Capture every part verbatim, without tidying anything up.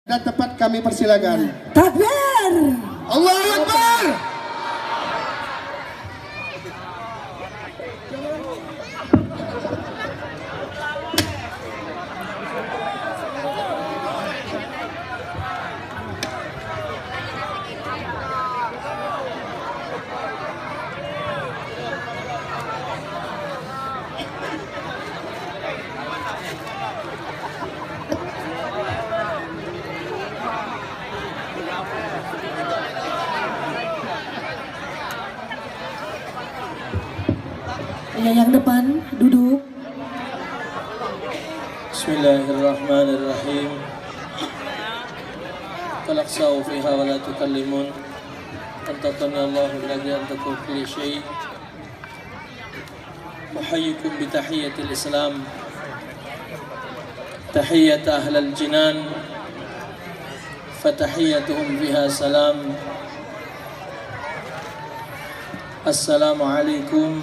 Dan tempat kami persilakan. Takbir! Allahu Akbar! Ya, yang depan duduk. Bismillahirrahmanirrahim. Talaqsau fiha wa la tukallimun. Antaqani Allahu alladhi antaqa kulli syai'. Uhayyikum bi tahiyatil Islam, tahiyyata ahlal jinan, fa tahiyyatuhum fiha salam. Assalamu alaikum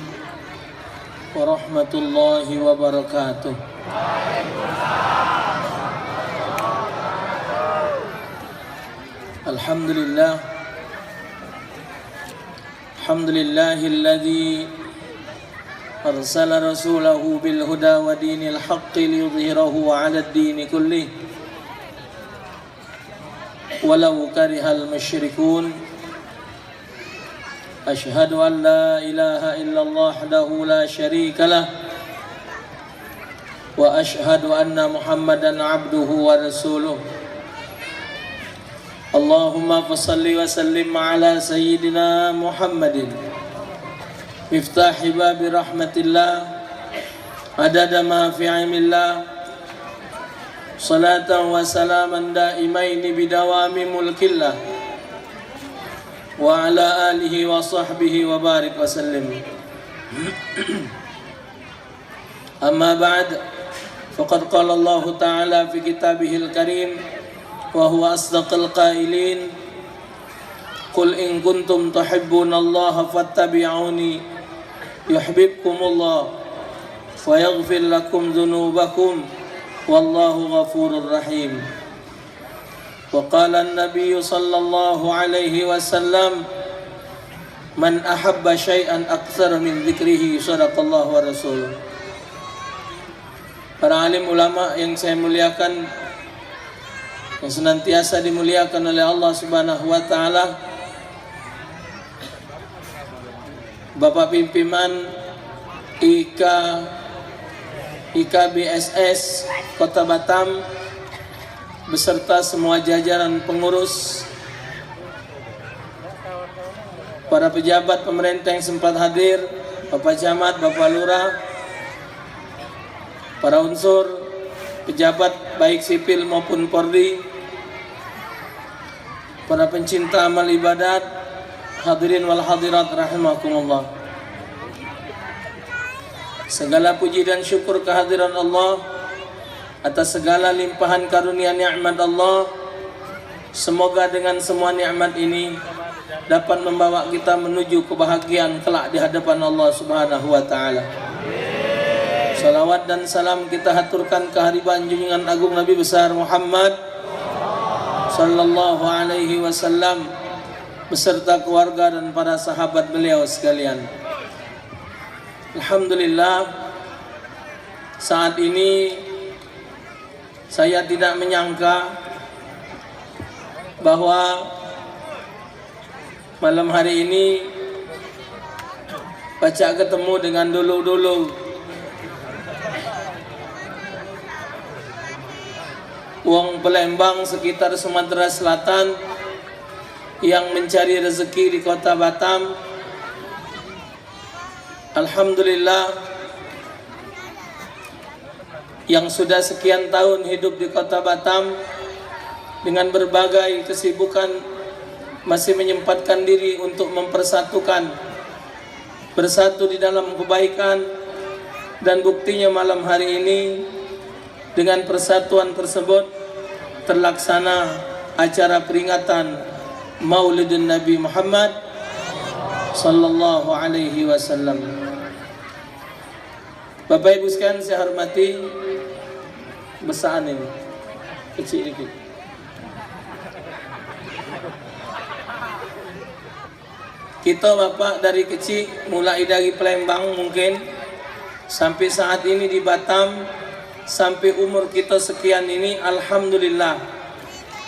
warahmatullahi wabarakatuh. Alhamdulillah. Alhamdulillahilladzi arsala rasulahu bil huda wa dinil haqqi liyudhhirahu 'alad dini kullih walau karihal musyrikun. Asyhadu an la ilaha illallah wahdahu la syarika lah. Wa asyhadu anna Muhammadan abduhu wa rasuluh. Allahumma fasalli wa sallim ala sayyidina Muhammadin miftahi babi rahmatillah adada ma fi ilmillah, salatan wa salaman daimaini bidawami mulkillah, wa ala alihi wa sahbihi wa barik wa sallim. Amma ba'd, faqad qala Allahu ta'ala fi kitabihil karim, wa huwa asdaqul qailin, "Qul in kuntum tuhibbunallaha fattabi'uni yuhbibkumullah wa yaghfir lakum dzunubakum wallahu ghafurur rahim." Wa qala an-nabiyyu sallallahu alaihi wasallam, "Man ahabba syai'an aktsara min dzikrihi," sadaqallahu wa rasuluh. Para alim ulama yang saya muliakan, yang senantiasa dimuliakan oleh Allah Subhanahu wa taala, Bapak Pimpinan I K, I K B S S Kota Batam beserta semua jajaran pengurus, para pejabat pemerintah yang sempat hadir, Bapak Camat, Bapak Lurah, para unsur, pejabat baik sipil maupun Polri, para pencinta amal ibadat, hadirin wal hadirat rahimakumullah. Segala puji dan syukur kehadiran Allah atas segala limpahan karunia nikmat Allah. Semoga dengan semua nikmat ini dapat membawa kita menuju kebahagiaan kelak di hadapan Allah Subhanahu wa taala. Salawat dan salam kita haturkan ke hariban junjungan agung Nabi besar Muhammad sallallahu alaihi wasallam beserta keluarga dan para sahabat beliau sekalian. Alhamdulillah, saat ini saya tidak menyangka bahwa malam hari ini pacak ketemu dengan dulu-dulu wong Palembang sekitar Sumatera Selatan yang mencari rezeki di Kota Batam. Alhamdulillah, yang sudah sekian tahun hidup di Kota Batam dengan berbagai kesibukan masih menyempatkan diri untuk mempersatukan, bersatu di dalam kebaikan, dan buktinya malam hari ini dengan persatuan tersebut terlaksana acara peringatan Maulidun Nabi Muhammad sallallahu alaihi wasallam. Bapak Ibu sekalian saya hormati, besaan ini, kecil dikit. Kito, Bapak, dari kecik, mulai dari Palembang mungkin, sampai saat ini di Batam, sampai umur kito sekian ini, alhamdulillah,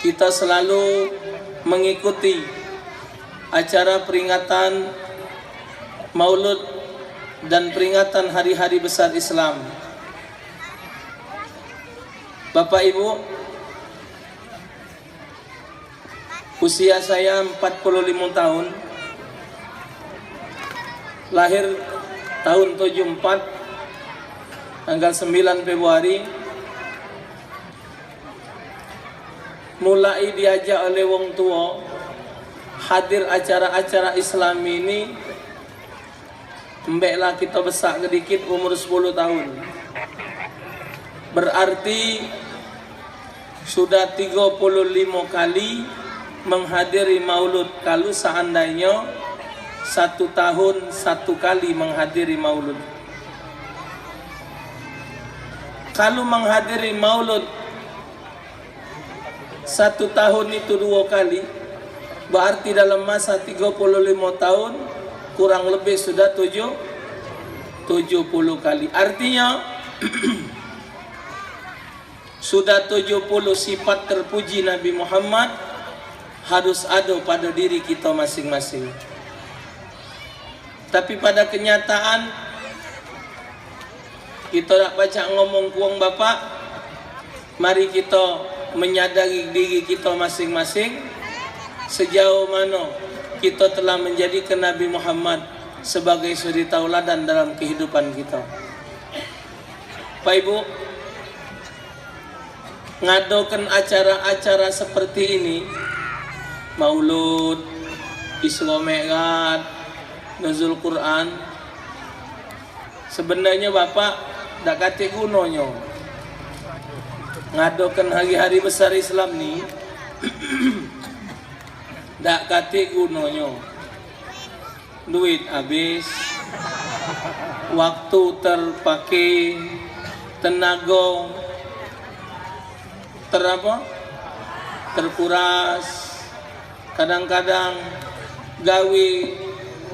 kito selalu mengikuti acara peringatan Maulud dan peringatan hari-hari besar Islam. Bapak Ibu, usia saya empat puluh lima tahun, lahir tahun tujuh empat, tanggal sembilan Februari, mulai diajak oleh wong tuo hadir acara-acara Islam ini. Embeklah kito besak ke dikit, umur sepuluh tahun. Berarti sudah tigo puluh limo kali menghadiri maulud, kalu seandainyo satu tahun satu kali menghadiri maulud. Kalu menghadiri maulud satu tahun itu duo kali, berarti dalam masa tigo puluh limo tahun, kurang lebih sudah tujuh, tujuh puluh kali. Artinya, sudah tujuh puluh sifat terpuji Nabi Muhammad harus ado pada diri kito masing-masing. Tapi pada kenyataan, kito dak pacak ngomong kuong, Bapak. Mari kito menyadari diri kito masing-masing, sejauh mano kito telah menjadikan Nabi Muhammad sebagai suri tauladan dalam kehidupan kito. Bapak Ibu, ngadokan acara-acara seperti ini, maulud, Isra Mi'raj, Nuzul Quran, sebenarnyo, Bapak, dak katik gunonyo. Ngadokan hari-hari besar Islam ni, dak katik gunonyo. Duit habis, waktu terpakai, tenago ter-, apo? Terkuras. Kadang-kadang gawe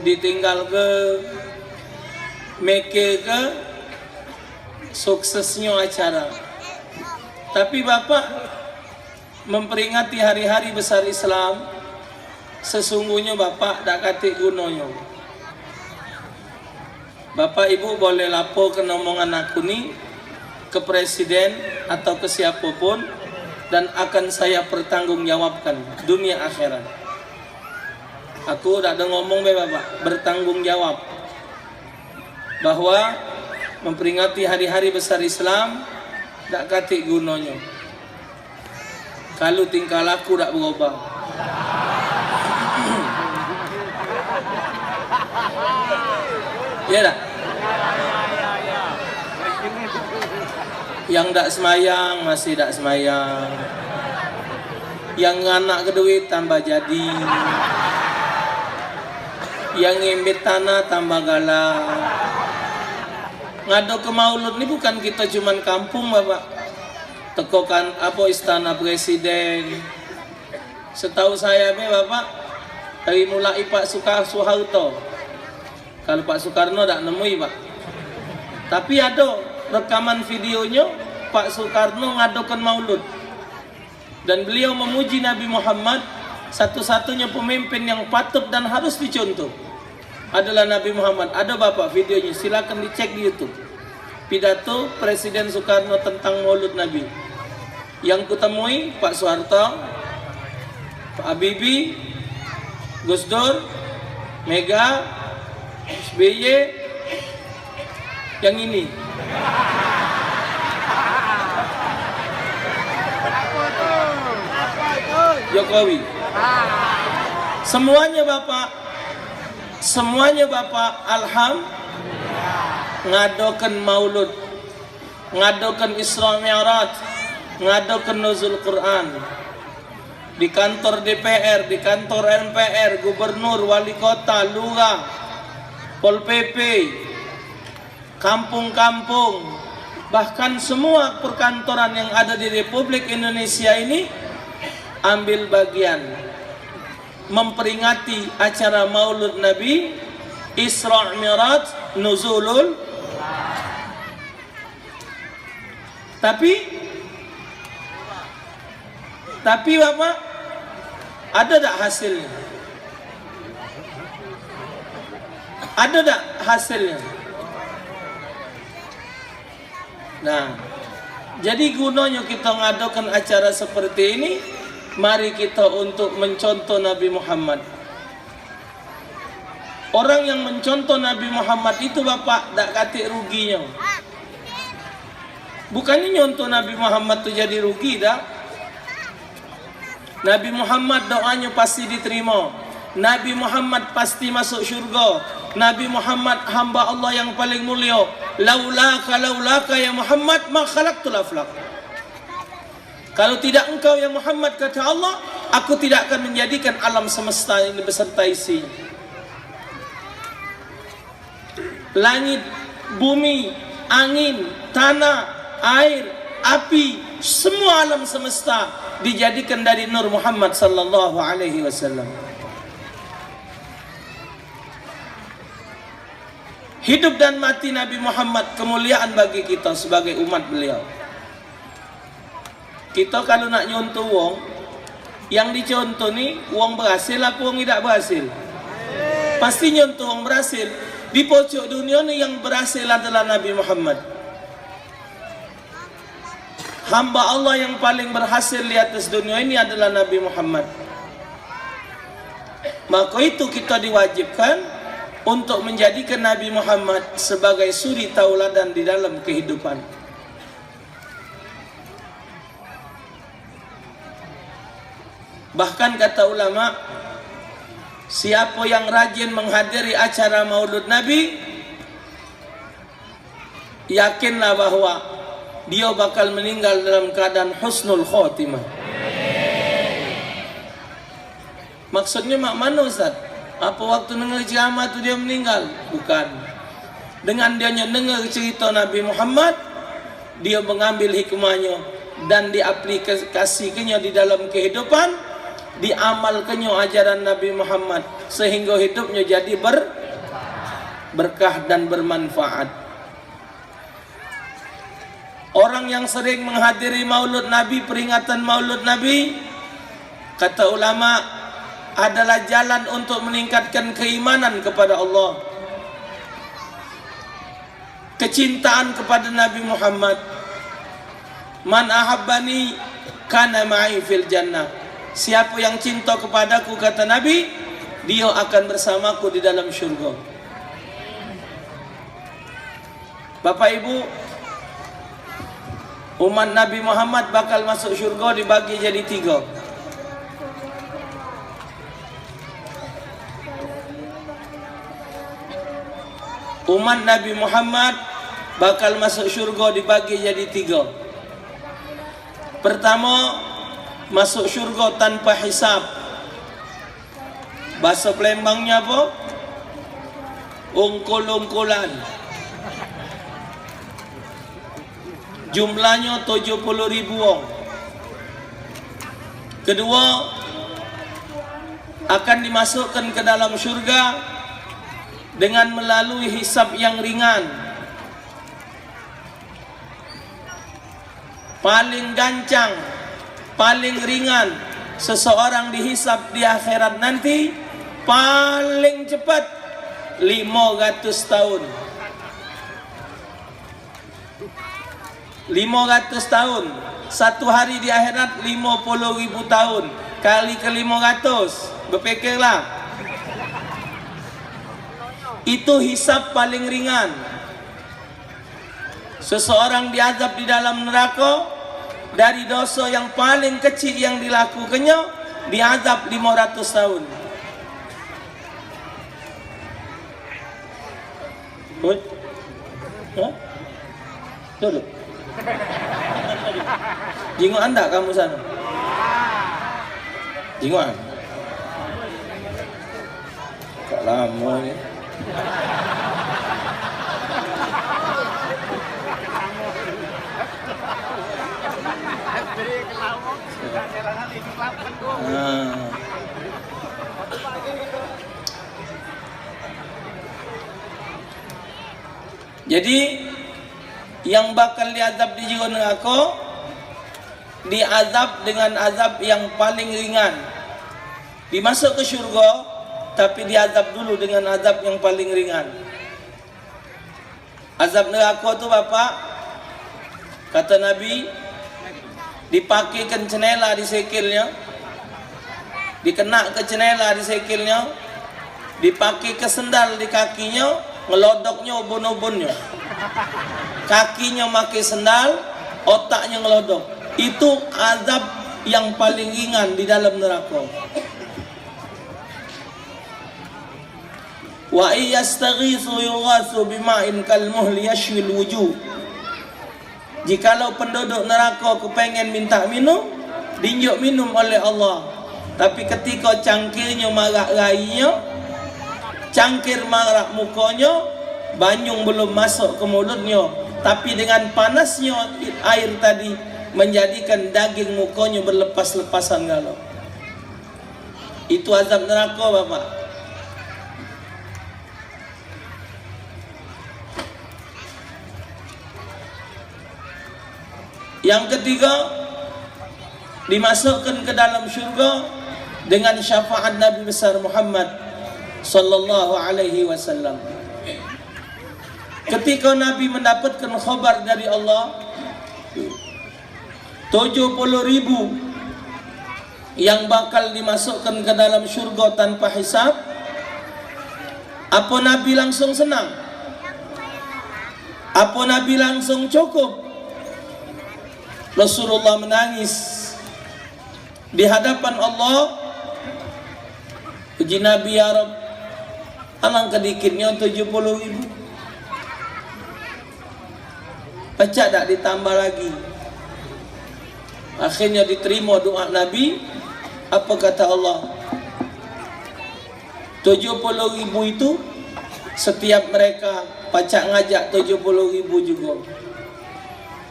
ditinggalke, mikirke suksesnyo acara. Tapi, Bapak, memperingati hari-hari besar Islam, sesungguhnyo, Bapak, dak katik gunonyo. Bapak Ibu boleh laporkan omongan aku ni ke presiden atau ke siapapun, dan akan saya pertanggungjawabkan dunia akhirat. Aku dak ado ngomong be, Bapak, bertanggung jawab bahwa memperingati hari-hari besar Islam dak katik gunonyo kalu tingkah laku dak berubah. Iya dak? Yang dak semayang masih dak semayang. Yang nganak ke duit tambah jadi. Yang ngimbit tanah tambah galak. Ngado ke maulud ni bukan kito cuman kampung, Bapak. Teko kan, apo, istana presiden. Setahu saya be, Bapak, dari mulai Pak Suka-, Soeharto. Kalu Pak Soekarno dak nemui, Pak. Tapi ado rekaman videonyo Pak Soekarno ngadokan maulud. Dan beliau memuji Nabi Muhammad, satu-satunya pemimpin yang patut dan harus dicontoh adalah Nabi Muhammad. Ado, Bapak, videonyo, silakan dicek di YouTube. Pidato Presiden Soekarno tentang Maulud Nabi. Yang kutemui Pak Soeharto, Pak Habibie, Gus Dur, Mega, S B Y, yang ini. Jokowi. Semuanya, Bapak, semuanya, Bapak, alham, ngadokan maulud, ngadokan Isra Mi'raj, ngadokan Nuzul Quran. Di kantor D P R, di kantor M P R, gubernur, wali kota, lurah, Pol P P, kampung-kampung, bahkan semua perkantoran yang ada di Republik Indonesia ini ambil bagian. memperingati acara Maulud Nabi, Isra Mi'raj, Nuzulul. Tapi, tapi Bapak, ada dak hasilnya? Ada dak hasilnya? Nah, jadi gunonyo kito ngadakan acara seperti ini, mari kito untuk mencontoh Nabi Muhammad. Orang yang mencontoh Nabi Muhammad itu, Bapak, dak katik ruginyo. Bukannyo nyontoh Nabi Muhammad tu jadi rugi, dak. Nabi Muhammad doanyo pasti diterimo. Nabi Muhammad pasti masuk syurga. Nabi Muhammad hamba Allah yang paling mulia. "Laulaka, laulaka ya Muhammad, ma khalaqtul aflak." Kalau tidak engkau ya Muhammad, kata Allah, aku tidak akan menjadikan alam semesta ini beserta isinya. Langit, bumi, angin, tanah, air, api, semua alam semesta dijadikan dari nur Muhammad sallallahu alaihi wasallam. Hidup dan mati Nabi Muhammad kemuliaan bagi kita sebagai umat beliau. Kito kalu nak nyontoh wong, yang dicontoh ni wong berhasil apa wong idak berhasil? Pasti nyontoh wong berhasil. Di pojok dunia ni yang berhasil adalah Nabi Muhammad. Hamba Allah yang paling berhasil di atas dunia ini adalah Nabi Muhammad. Maka itu kita diwajibkan untuk menjadikan Nabi Muhammad sebagai suri tauladan di dalam kehidupan. Bahkan kata ulama, siapa yang rajin menghadiri acara Maulud Nabi, yakinlah bahwa dia bakal meninggal dalam keadaan husnul khotimah. Maksudnya mak mano, Ustaz? Apa waktu denger ceramah tu dia meninggal? Bukan. Dengan dia nyo denger cerita Nabi Muhammad, dia mengambil hikmahnyo dan diaplikasikannya di dalam kehidupan, diamalkannya ajaran Nabi Muhammad sehingga hidupnya jadi ber-, berkah dan bermanfaat. Orang yang sering menghadiri Maulud Nabi, peringatan Maulud Nabi, kata ulama, adalah jalan untuk meningkatkan keimanan kepada Allah. Kecintaan kepada Nabi Muhammad. "Man ahabbani kana ma'i fil jannah." Siapa yang cinta kepadaku, kata Nabi, dia akan bersamaku di dalam syurga. Bapak Ibu, umat Nabi Muhammad bakal masuk syurga dibagi jadi tiga. Umat Nabi Muhammad bakal masuk syurga dibagi jadi tiga. Pertama, masuk syurga tanpa hisab. Baso Palembangnya apa? Ungkul-ungkulan. Jumlahnyo tujuh puluh ribu wong. Kedua, akan dimasukkan ke dalam syurga dengan melalui hisab yang ringan. Paling gancang, paling ringan seseorang dihisab di akhirat nanti, paling cepat lima ratus tahun. Lima ratus tahun. Satu hari di akhirat lima puluh ribu tahun. Kali ke lima ratus. Bepikirlah. Itu hisab paling ringan. Seseorang diazab di dalam neraka dari dosa yang paling kecil yang dilakukannya, diazab lima ratus tahun. Oi. Hah? Duduk. Jingokan dak kamu sana? Jingokan. Kak lamo ni. Nah. Jadi, yang bakal diazab di jero nerako, diazab dengan azab yang paling ringan. Dimasuk ke syurga, tapi diazab dulu dengan azab yang paling ringan. Azab neraka tu, Bapak, kata Nabi, dipakekan cenela di sikilnyo, dikenakke cenela di sikilnyo, dipakeke sendal di kakinyo, ngelodoknyo ubun-ubunnyo. Kakinyo make sendal, otaknyo ngelodok. Itu azab yang paling ringan di dalam neraka. Wa iyastaghitsu yughatsu bima'in kalmuhli yashwil wujuh. Jikalau penduduk neraka kepengen minta minum, dinjuk minum oleh Allah. Tapi ketika cangkirnyo marak rainyo, cangkir marak mukonyo, banyung belum masuk ke mulutnyo, tapi dengan panasnyo air tadi menjadikan daging mukonyo berlepas-lepasan galo. Itu azab neraka, Bapak. Yang ketiga, dimasukkan ke dalam syurga dengan syafaat Nabi besar Muhammad sallallahu alaihi wasallam. Ketika Nabi mendapatkan khabar dari Allah, tujuh puluh ribu yang bakal dimasukkan ke dalam syurga tanpa hisab. Apa Nabi langsung senang? Apa Nabi langsung cukup? Rasulullah menangis di hadapan Allah. Uji Nabi, "Ya Rabb, alangkah dikitnyo tujuh puluh ribu. Pacak dak ditambah lagi?" Akhirnya diterima doa Nabi. Apa kata Allah? Tujuh puluh ribu itu, setiap mereka pacak ngajak tujuh puluh ribu juga.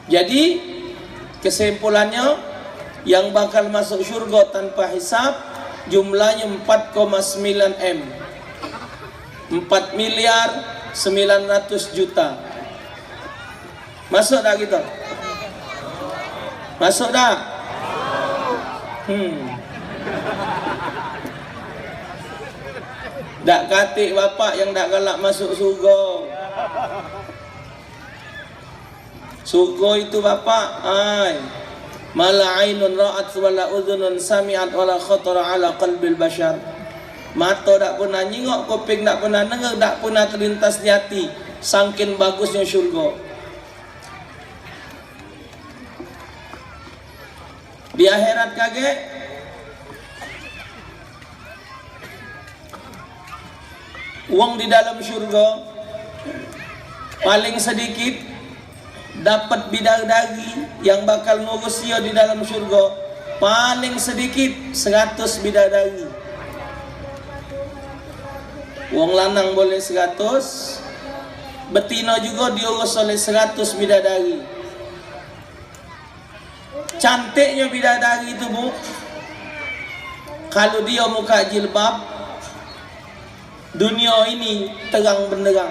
Jadi, kesimpulannya, yang bakal masuk syurga tanpa hisab jumlahnyo empat koma sembilan M. Empat miliar sembilan ratus juta. Masuk dak kita? Masuk dak? Hmm. Dak katik bapak yang dak galak masuk surga. Surga itu, Bapak, ai, ma la ainun ra'at wa la udhunun sami'at wa la khatara ala qalbil bashar. Mato dak pernah nyingok, kuping dak pernah denger, dak pernah terlintas di hati, sangkin bagusnyo surga. Di akhirat kagek, wong di dalam syurga paling sedikit dapat bidadari yang bakal ngurus dio di dalam syurga, paling sedikit seratus bidadari. Wong lanang boleh seratus, betino jugo diurus oleh seratus bidadari. Cantiknyo bidadari tu, Bu, kalu dio muka jilbab, dunia ini terang benderang.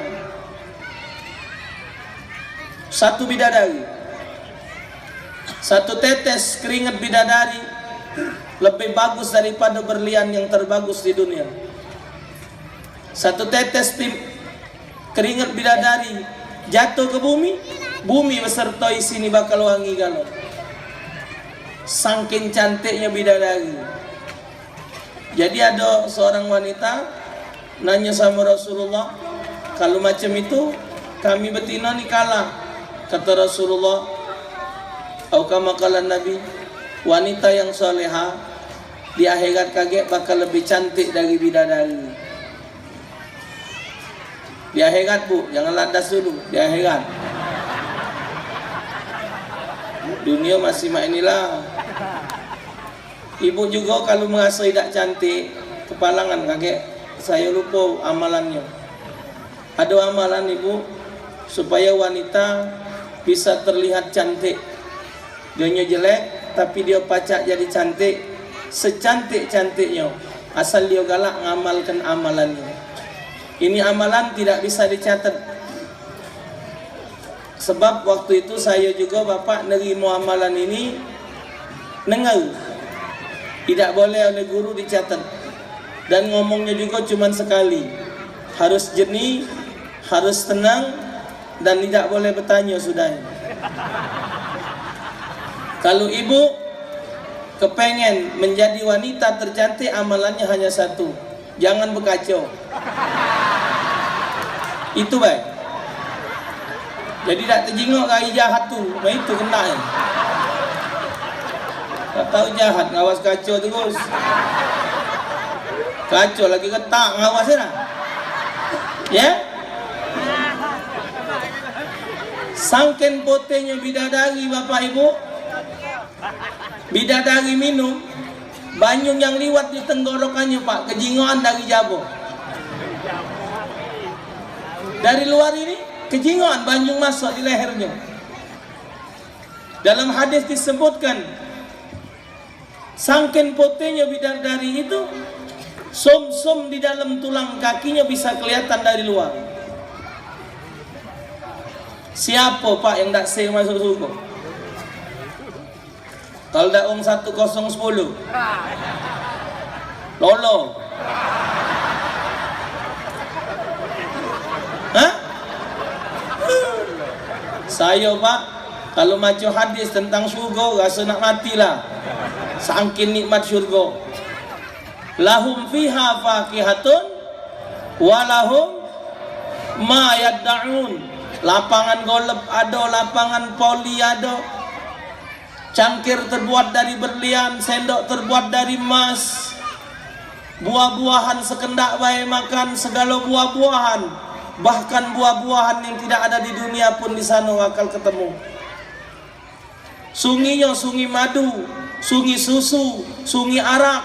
Satu bidadari, satu tetes keringet bidadari lebih bagus daripada berlian yang terbagus di dunia. Satu tetes tim, keringet bidadari jatuh ke bumi, bumi beserta isini bakal wangi galo. Sangkin cantiknyo bidadari. Jadi, ado seorang wanita nanyo samo Rasulullah, "Kalu macam itu, kami betino ni kalah." Kata Rasulullah, au kama qala Nabi, "Wanita yang soleha di akhirat kagek bakal lebih cantik dari bidadari." Di akhirat, Bu, jangan landas dulu, di akhirat. Dunia masih mak inilah. Ibu jugo kalu meraso idak cantik, kepalangan kagek, sayo lupo amalannyo. Ado amalan, Ibu, supayo wanita bisa terlihat cantik. Dionyo jelek, tapi dio pacak jadi cantik secantik-cantiknyo. Asal dio galak ngamalkan amalannyo. Ini amalan tidak bisa dicatat. Sebab waktu itu sayo jugo, Bapak, nerimo amalan ini nengah. Tidak boleh oleh guru dicatat. Dan ngomongnyo jugo cuman sekali. Harus jernih, harus tenang, dan tidak boleh bertanya sudah. Kalau ibu kepengen menjadi wanita tercantik, amalannya hanya satu, jangan bekaco. Itu bae. Jadi dak tejingok ke ari jahat tu, nah itu kena. Tak tahu jahat ngawas kaco terus. Kaco lagi ketak ngawas ya. Ya? Sangken potenyo bidadari, Bapak Ibu. Bidadari minum, banyu yang liwat di tenggorokannyo, Pak, kejingoan dari jabo. Dari luar ini, kejingoan banyu masuk di lehernyo. Dalam hadis disebutkan, sangken potenyo bidadari itu, sumsum di dalam tulang kakinyo bisa kelihatan dari luar. Siapo, Pak, yang dak seh masuk surga? Kalau dak wong satu kosong sepuluh. Lolo. Hah? Sayo, Pak, kalau maco hadis tentang surga, raso nak mati lah. Sangkin nikmat surga. Lahum fiha fakihatun walahum ma yaddaun. Lapangan golf ado, lapangan voli ado. Cangkir terbuat dari berlian, sendok terbuat dari emas. Buah-buahan sekendak bae makan, segalo buah-buahan. Bahkan buah-buahan yang tidak ada di dunia pun di sano akal ketemu. Sunginyo sungi madu, sungi susu, sungi arak.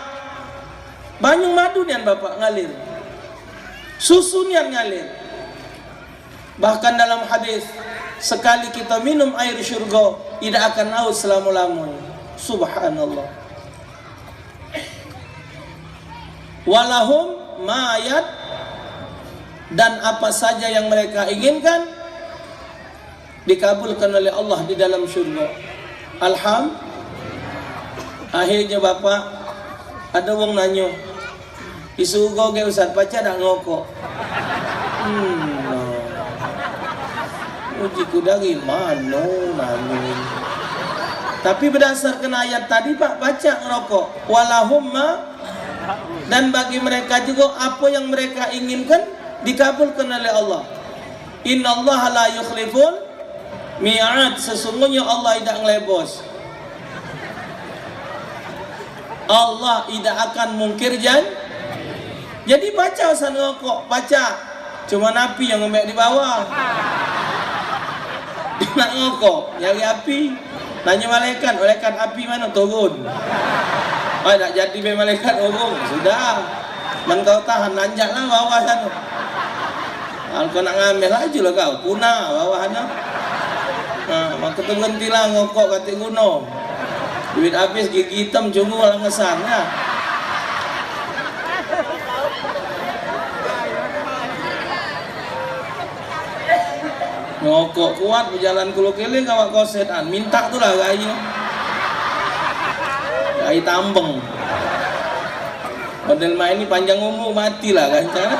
Banyu madu nian, Bapak, ngalir. Susu nian ngalir. Bahkan dalam hadis, sekali kita minum air syurga, tidak akan haus selama-lamanya. Subhanallah. Walahum ma yad, dan apa saja yang mereka inginkan dikabulkan oleh Allah di dalam syurga. Alham-, akhirnya, Bapak, ada wong nanyo, "Di surga ke, Ustaz, pacak dak ngokok?" Hmm. Uji ku dari mano nanyo? Tapi berdasarkan ayat tadi, Pak, pacak ngerokok. Walahum ma, dan bagi mereka juga apa yang mereka inginkan dikabulkan oleh Allah. Innallaha la yukhliful mi'ad, sesungguhnya Allah idak ngelebos. Allah idak akan mungkir jan-, jadi pacak usan ngokok, pacak. Cuma api yang ngembek di bawah. Nak ngokok, nyari api. Nanyo malaikat, "Malaikat, api mano?" "Turun." "Ai, nak jadi be malaikat, turun." Sudah. Man kau tahan, nanjaklah bawah sano. Kalau kau nak ngambil, lajulah kau. Punah bawah sano. Nah, maka tu berhentilah ngokok, katik guno. Duit habis, gigi hitam, cungu lah ngesan, ya. Ngokok kuat, bejalan kulo keliling, awak kosetan. Minta tu lah gai. Gai tambeng. Model main ni panjang umur, matilah kan, cara.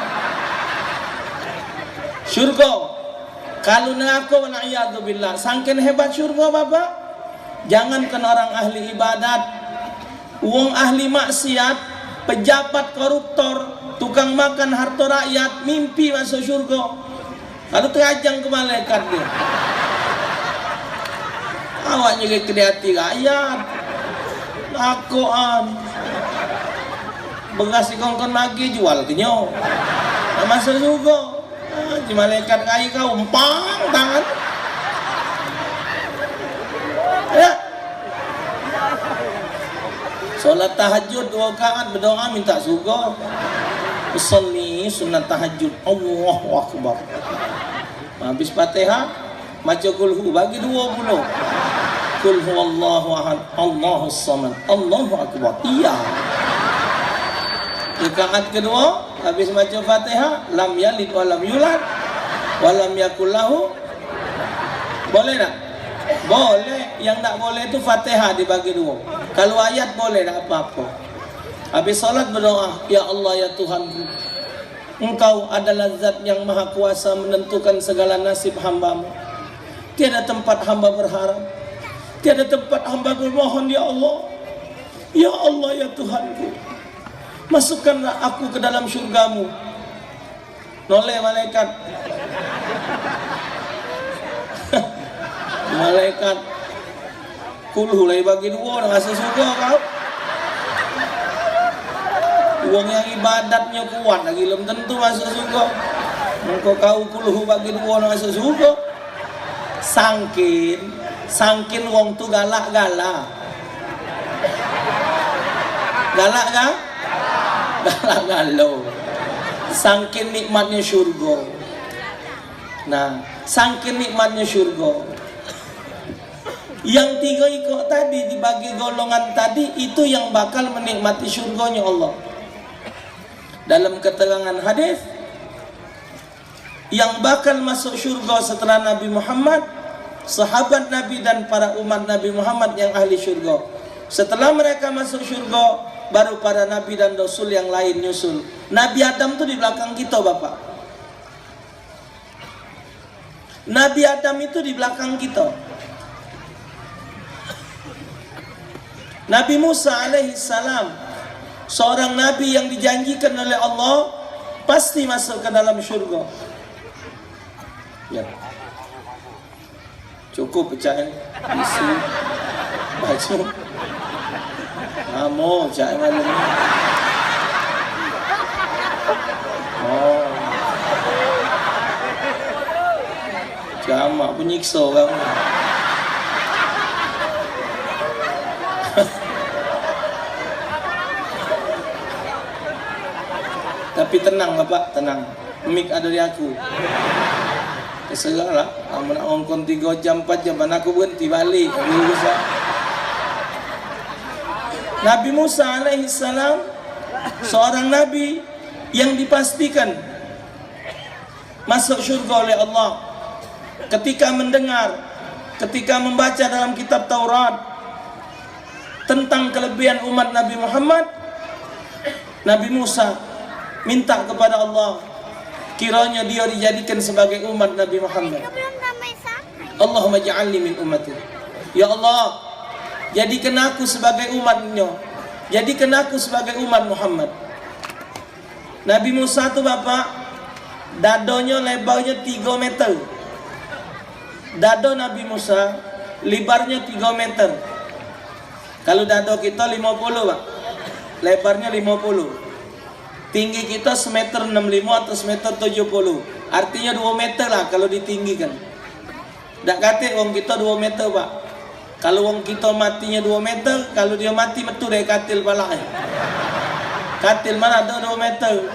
Syurga. Kalu neraka, wal iyadzu billah. Sangken hebat syurga, Bapak. Jangankan orang ahli ibadat, wong ahli maksiat, pejabat koruptor, tukang makan harta rakyat, mimpi masuk syurga. Lalu terajang ke malaikat dia. Awak nyeri ke hati rakyat. Lakoan. Beras dikongkon lagi, jual kenyo. Nak masuk syurga. Ah, di malaikat kai kau, empang tangan. Ya. Solat tahajud dua rakaat, berdoa minta surga. Usalli sunat tahajud. Allahu Akbar. Habis Fatihah, maca kulhu, bagi dua pulo. Kul huwallahu ahad, Allahus samad, Allahu Akbar. Iya. Rakaat kedua, habis baca Fatihah, lam yalid wa lam yulad, wa lam yakul lahu. Boleh tak? Boleh. Yang tak boleh tu Fatihah dibagi dua. Kalau ayat boleh, tak apa-apa. Habis salat berdoa, "Ya Allah, ya Tuhanku, Engkau adalah Zat yang Maha Kuasa menentukan segala nasib hamba-Mu. Tiada tempat hamba berharap, tiada tempat hamba bermohon, ya Allah. Ya Allah, ya Tuhanku, masukkanlah aku ke dalam syurga-Mu." Noleh malaikat. Malaikat. Kulhu lagi bagi dua, nak masuk surga kau. Wong yang ibadatnyo kuat lagi belum tentu masuk surga. Mengko kau kulhu bagi dua, nak masuk surga. Sangkin, sangkin wong tu galak-galak. Galak kan? Galak galo. Sangkin nikmatnyo surga. Nah, sangkin nikmatnyo surga. Yang tiga ikok tadi dibagi golongan tadi, itu yang bakal menikmati surganya Allah. Dalam keterangan hadis, yang bakal masuk surga setelah Nabi Muhammad, sahabat Nabi dan para umat Nabi Muhammad yang ahli surga. Setelah mereka masuk surga, baru para nabi dan rasul yang lain nyusul. Nabi Adam tu di belakang kita, Bapak. Nabi Adam itu di belakang kita. Nabi Musa alaihissalam, seorang nabi yang dijanjikan oleh Allah, pasti masuk ke dalam syurga. Ya. Cukup pecah, eh. Isu. Baju. Amo cak malam ni. Oh. Jamak penyiksa kamu. Tapi tenang, Bapak, tenang. Mik ado di aku. Terserah lah. Amun nak ngongkon tiga jam, empat jam, mana aku berhenti balik. Aku urusan. Nabi Musa alaihissalam seorang nabi yang dipastikan masuk syurga oleh Allah. Ketika mendengar, ketika membaca dalam kitab Taurat tentang kelebihan umat Nabi Muhammad, Nabi Musa minta kepada Allah, kiranya dia dijadikan sebagai umat Nabi Muhammad. Allahumma ja'alni min ummati. Ya Allah, jadikan aku sebagai umatnya. Jadikan aku sebagai umat Muhammad. Nabi Musa tu, Bapak, dadonyo lebarnyo tiga meter. Dado Nabi Musa lebarnyo tiga meter. Kalau dado kita lima puluh, Pak. Lebarnyo lima puluh. Tinggi kita semeter enam lima atau semeter tujuh puluh. Artinya dua meter lah kalau ditinggikan. Dak katek wong kito dua meter, Pak. Kalu wong kito matinyo dua meter, kalu dio mati metu dari katil palak e. Katil mano ado dua meter?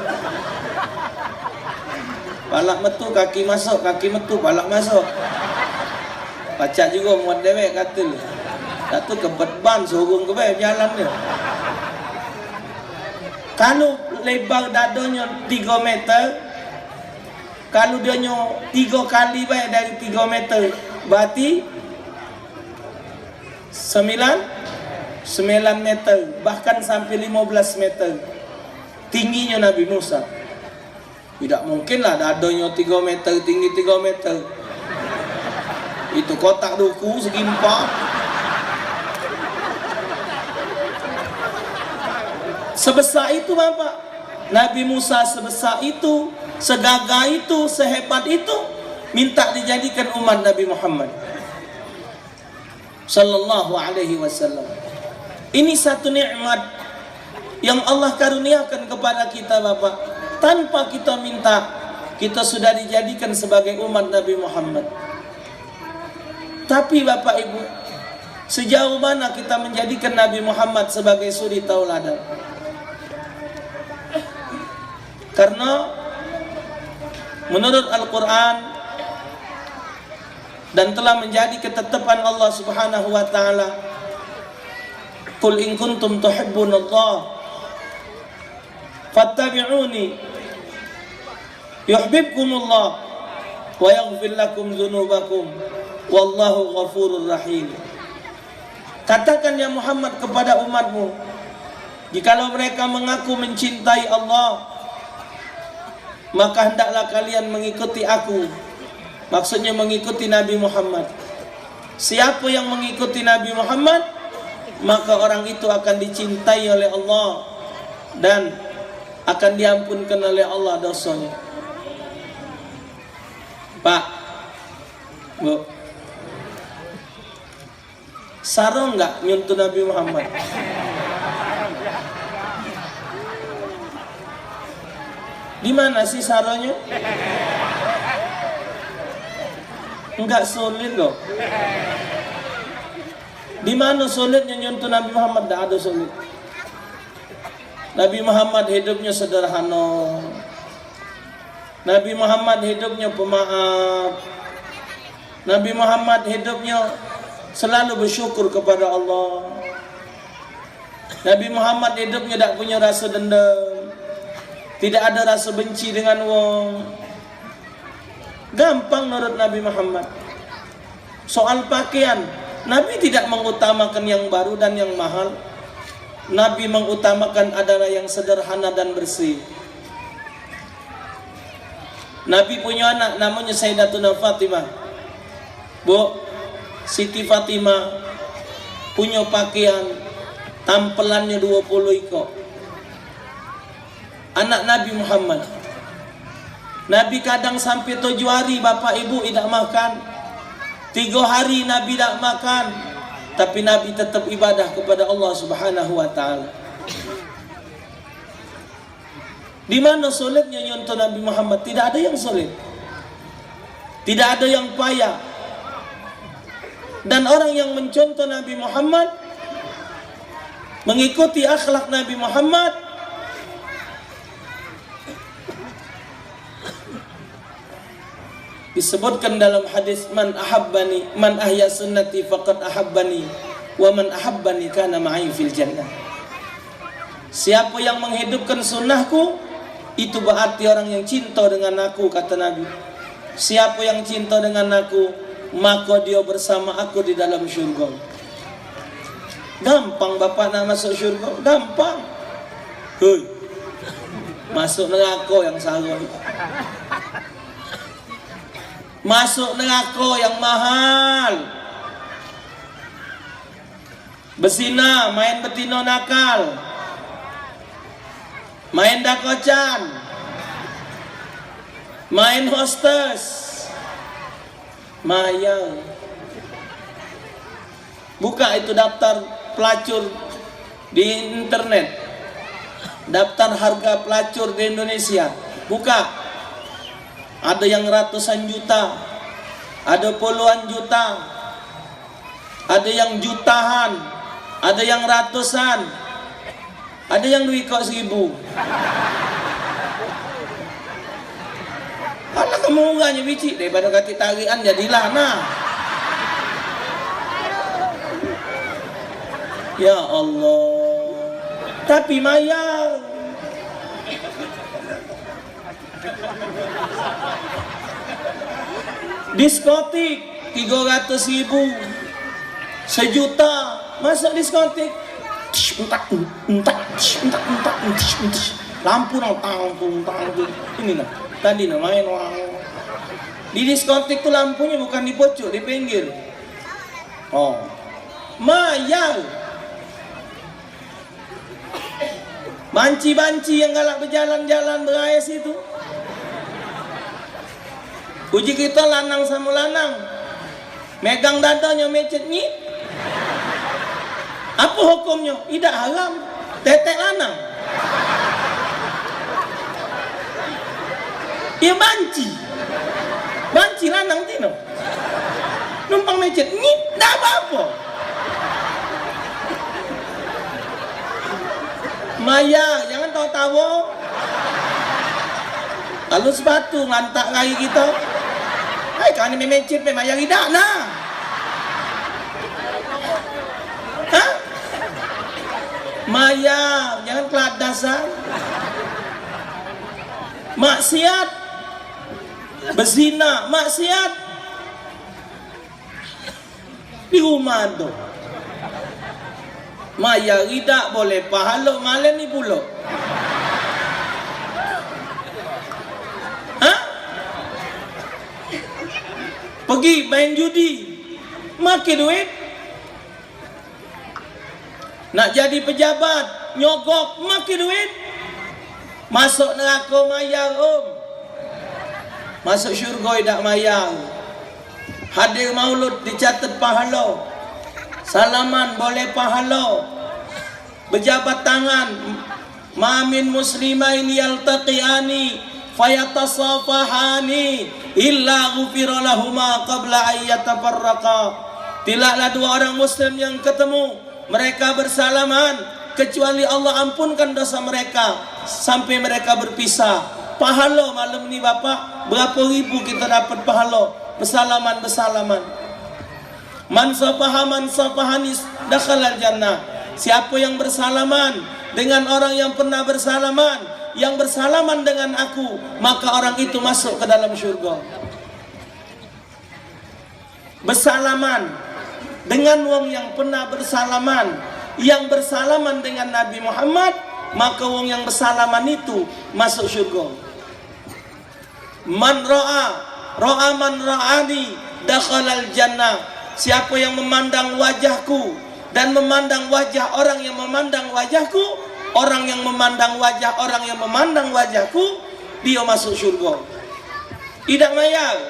Palak metu, kaki masuk, kaki metu, palak masuk. Pacak jugo muat dewek katil. Dah tu kebet ban, surung ke be jalan dio. Kalu lebar dadonyo tigo meter, kalu dionyo tigo kali bae dari tigo meter, berarti sembilan, sembilan meter, bahkan sampai lima belas meter tingginyo Nabi Musa. Tidak mungkin lah dadonyo tigo meter, tinggi tigo meter. Itu kotak duku segi empat. Sebesar itu, Bapak. Nabi Musa sebesar itu, segagah itu, sehebat itu, minta dijadikan umat Nabi Muhammad sallallahu alaihi wasallam. Ini satu nikmat yang Allah karuniakan kepada kita, Bapak. Tanpa kita minta, kita sudah dijadikan sebagai umat Nabi Muhammad. Tapi, Bapak Ibu, sejauh mana kita menjadikan Nabi Muhammad sebagai suri tauladan? Karena menurut Al-Quran dan telah menjadi ketetapan Allah Subhanahu wa Ta'ala, "Qul in kuntum tuhibbunallah, "Fattabi'uni yuhbibkumullah wa yaghfir lakum dzunubakum wallahu ghafurur rahim." Katakan, ya Muhammad, kepada umatmu, jikalau mereka mengaku mencintai Allah, maka hendaklah kalian mengikuti aku. Maksudnya mengikuti Nabi Muhammad. Siapa yang mengikuti Nabi Muhammad, maka orang itu akan dicintai oleh Allah dan akan diampunkan oleh Allah dosanya. Pak, Bu, saro enggak nyentuh Nabi Muhammad? Di mana sih saronyo? Enggak sulit loh. Di mana sulitnya nyentuh Nabi Muhammad? Enggak ada sulit. Nabi Muhammad hidupnya sederhana. Nabi Muhammad hidupnya pemaaf. Nabi Muhammad hidupnya selalu bersyukur kepada Allah. Nabi Muhammad hidupnya dak punya rasa dendam. Tidak ada rasa benci dengan wong. Gampang nurut Nabi Muhammad. Soal pakaian, Nabi tidak mengutamakan yang baru dan yang mahal. Nabi mengutamakan adalah yang sederhana dan bersih. Nabi punya anak namanya Sayyidatuna Fatimah. Bu, Siti Fatimah punya pakaian tampelannya dua puluh ikok. Anak Nabi Muhammad. Nabi kadang sampai tujuh hari bapak ibu idak makan. Tiga hari Nabi idak makan. Tapi Nabi tetap ibadah kepada Allah Subhanahu wa Ta'ala. Di mana sulitnya nyontoh Nabi Muhammad? Tidak ada yang sulit. Tidak ada yang payah. Dan orang yang mencontoh Nabi Muhammad, mengikuti akhlak Nabi Muhammad, disebutkan dalam hadis, "Man ahabbani, man ahya sunnati faqad ahabbani, wa man ahabbani kana ma'i fil jannah." Siapa yang menghidupkan sunnahku, itu berarti orang yang cinta dengan aku, kata Nabi. Siapa yang cinta dengan aku, maka dia bersama aku di dalam syurga. Gampang bapak nak masuk syurga, gampang. Hei. Masuk neraka yang salah. Masuk neraka yang mahal. Bezina, main betino nakal. Main dakocan. Main hostes. Mayang. Buka itu daftar pelacur di internet. Daftar harga pelacur di Indonesia. Buka. Ada yang ratusan juta. Ada puluhan juta. Ada yang jutaan. Ada yang ratusan. Ada yang duit kok seribu. Alah, kamu murahnya biji daripada katik tarian jadilah nah. Ya Allah. Tapi mayar. Diskotik tiga ratus ribu, sejuta, masuk diskotik. Tish, entak, entak, tish, entak, entak, tish, tish. Lampu nang tang tung tang tung. Ini nah, tadi nah main orang. Di diskotik tu lampunya bukan di pucuk, di pinggir. Oh. Mayar. Banci-banci yang galak bejalan-jalan berae situ. Uji kita lanang samo lanang. Megang dadonyo mecet nyit. Apa hukumnyo? Idak haram. Tetek lanang. Ya banci. Banci lanang tino. Numpang mecet, nyit, dak apo-apo. Maya, jangan tawa-tawa. Kalu sepatu ngantak rai kito. Hai, kani memecet, memaya idak, nah. Hah? Maya, jangan keladasan. Maksiat, bezina, maksiat. Di rumah tu. Mayar idak boleh pahalo, malen ni pulo. Hah? Pergi main judi, make duit. Nak jadi pejabat, nyogok, make duit. Masuk nerako mayar, Om. Masuk syurga idak mayar. Hadir maulud dicatet pahalo. Salaman boleh pahalo. Bejabat tangan, ma min muslimaini yaltaqiani fayatasafahani illa ghufira lahuma qabla an yatafarraqa. Tidaklah dua orang muslim yang ketemu, mereka bersalaman, kecuali Allah ampunkan dosa mereka sampai mereka berpisah. Pahalo malam ni, Bapak, berapa ribu kita dapat pahalo bersalaman-bersalaman. Man safaha man safahani dakhalal jannah. Siapa yang bersalaman dengan orang yang pernah bersalaman, yang bersalaman dengan aku, maka orang itu masuk ke dalam syurga. Bersalaman dengan wong yang pernah bersalaman, yang bersalaman dengan Nabi Muhammad, maka wong yang bersalaman itu masuk syurga. Man ra'a, ra'a man ra'ani, dakhalal jannah. Siapa yang memandang wajahku dan memandang wajah orang yang memandang wajahku, orang yang memandang wajah orang yang memandang wajahku, dia masuk syurga. Idak mayar.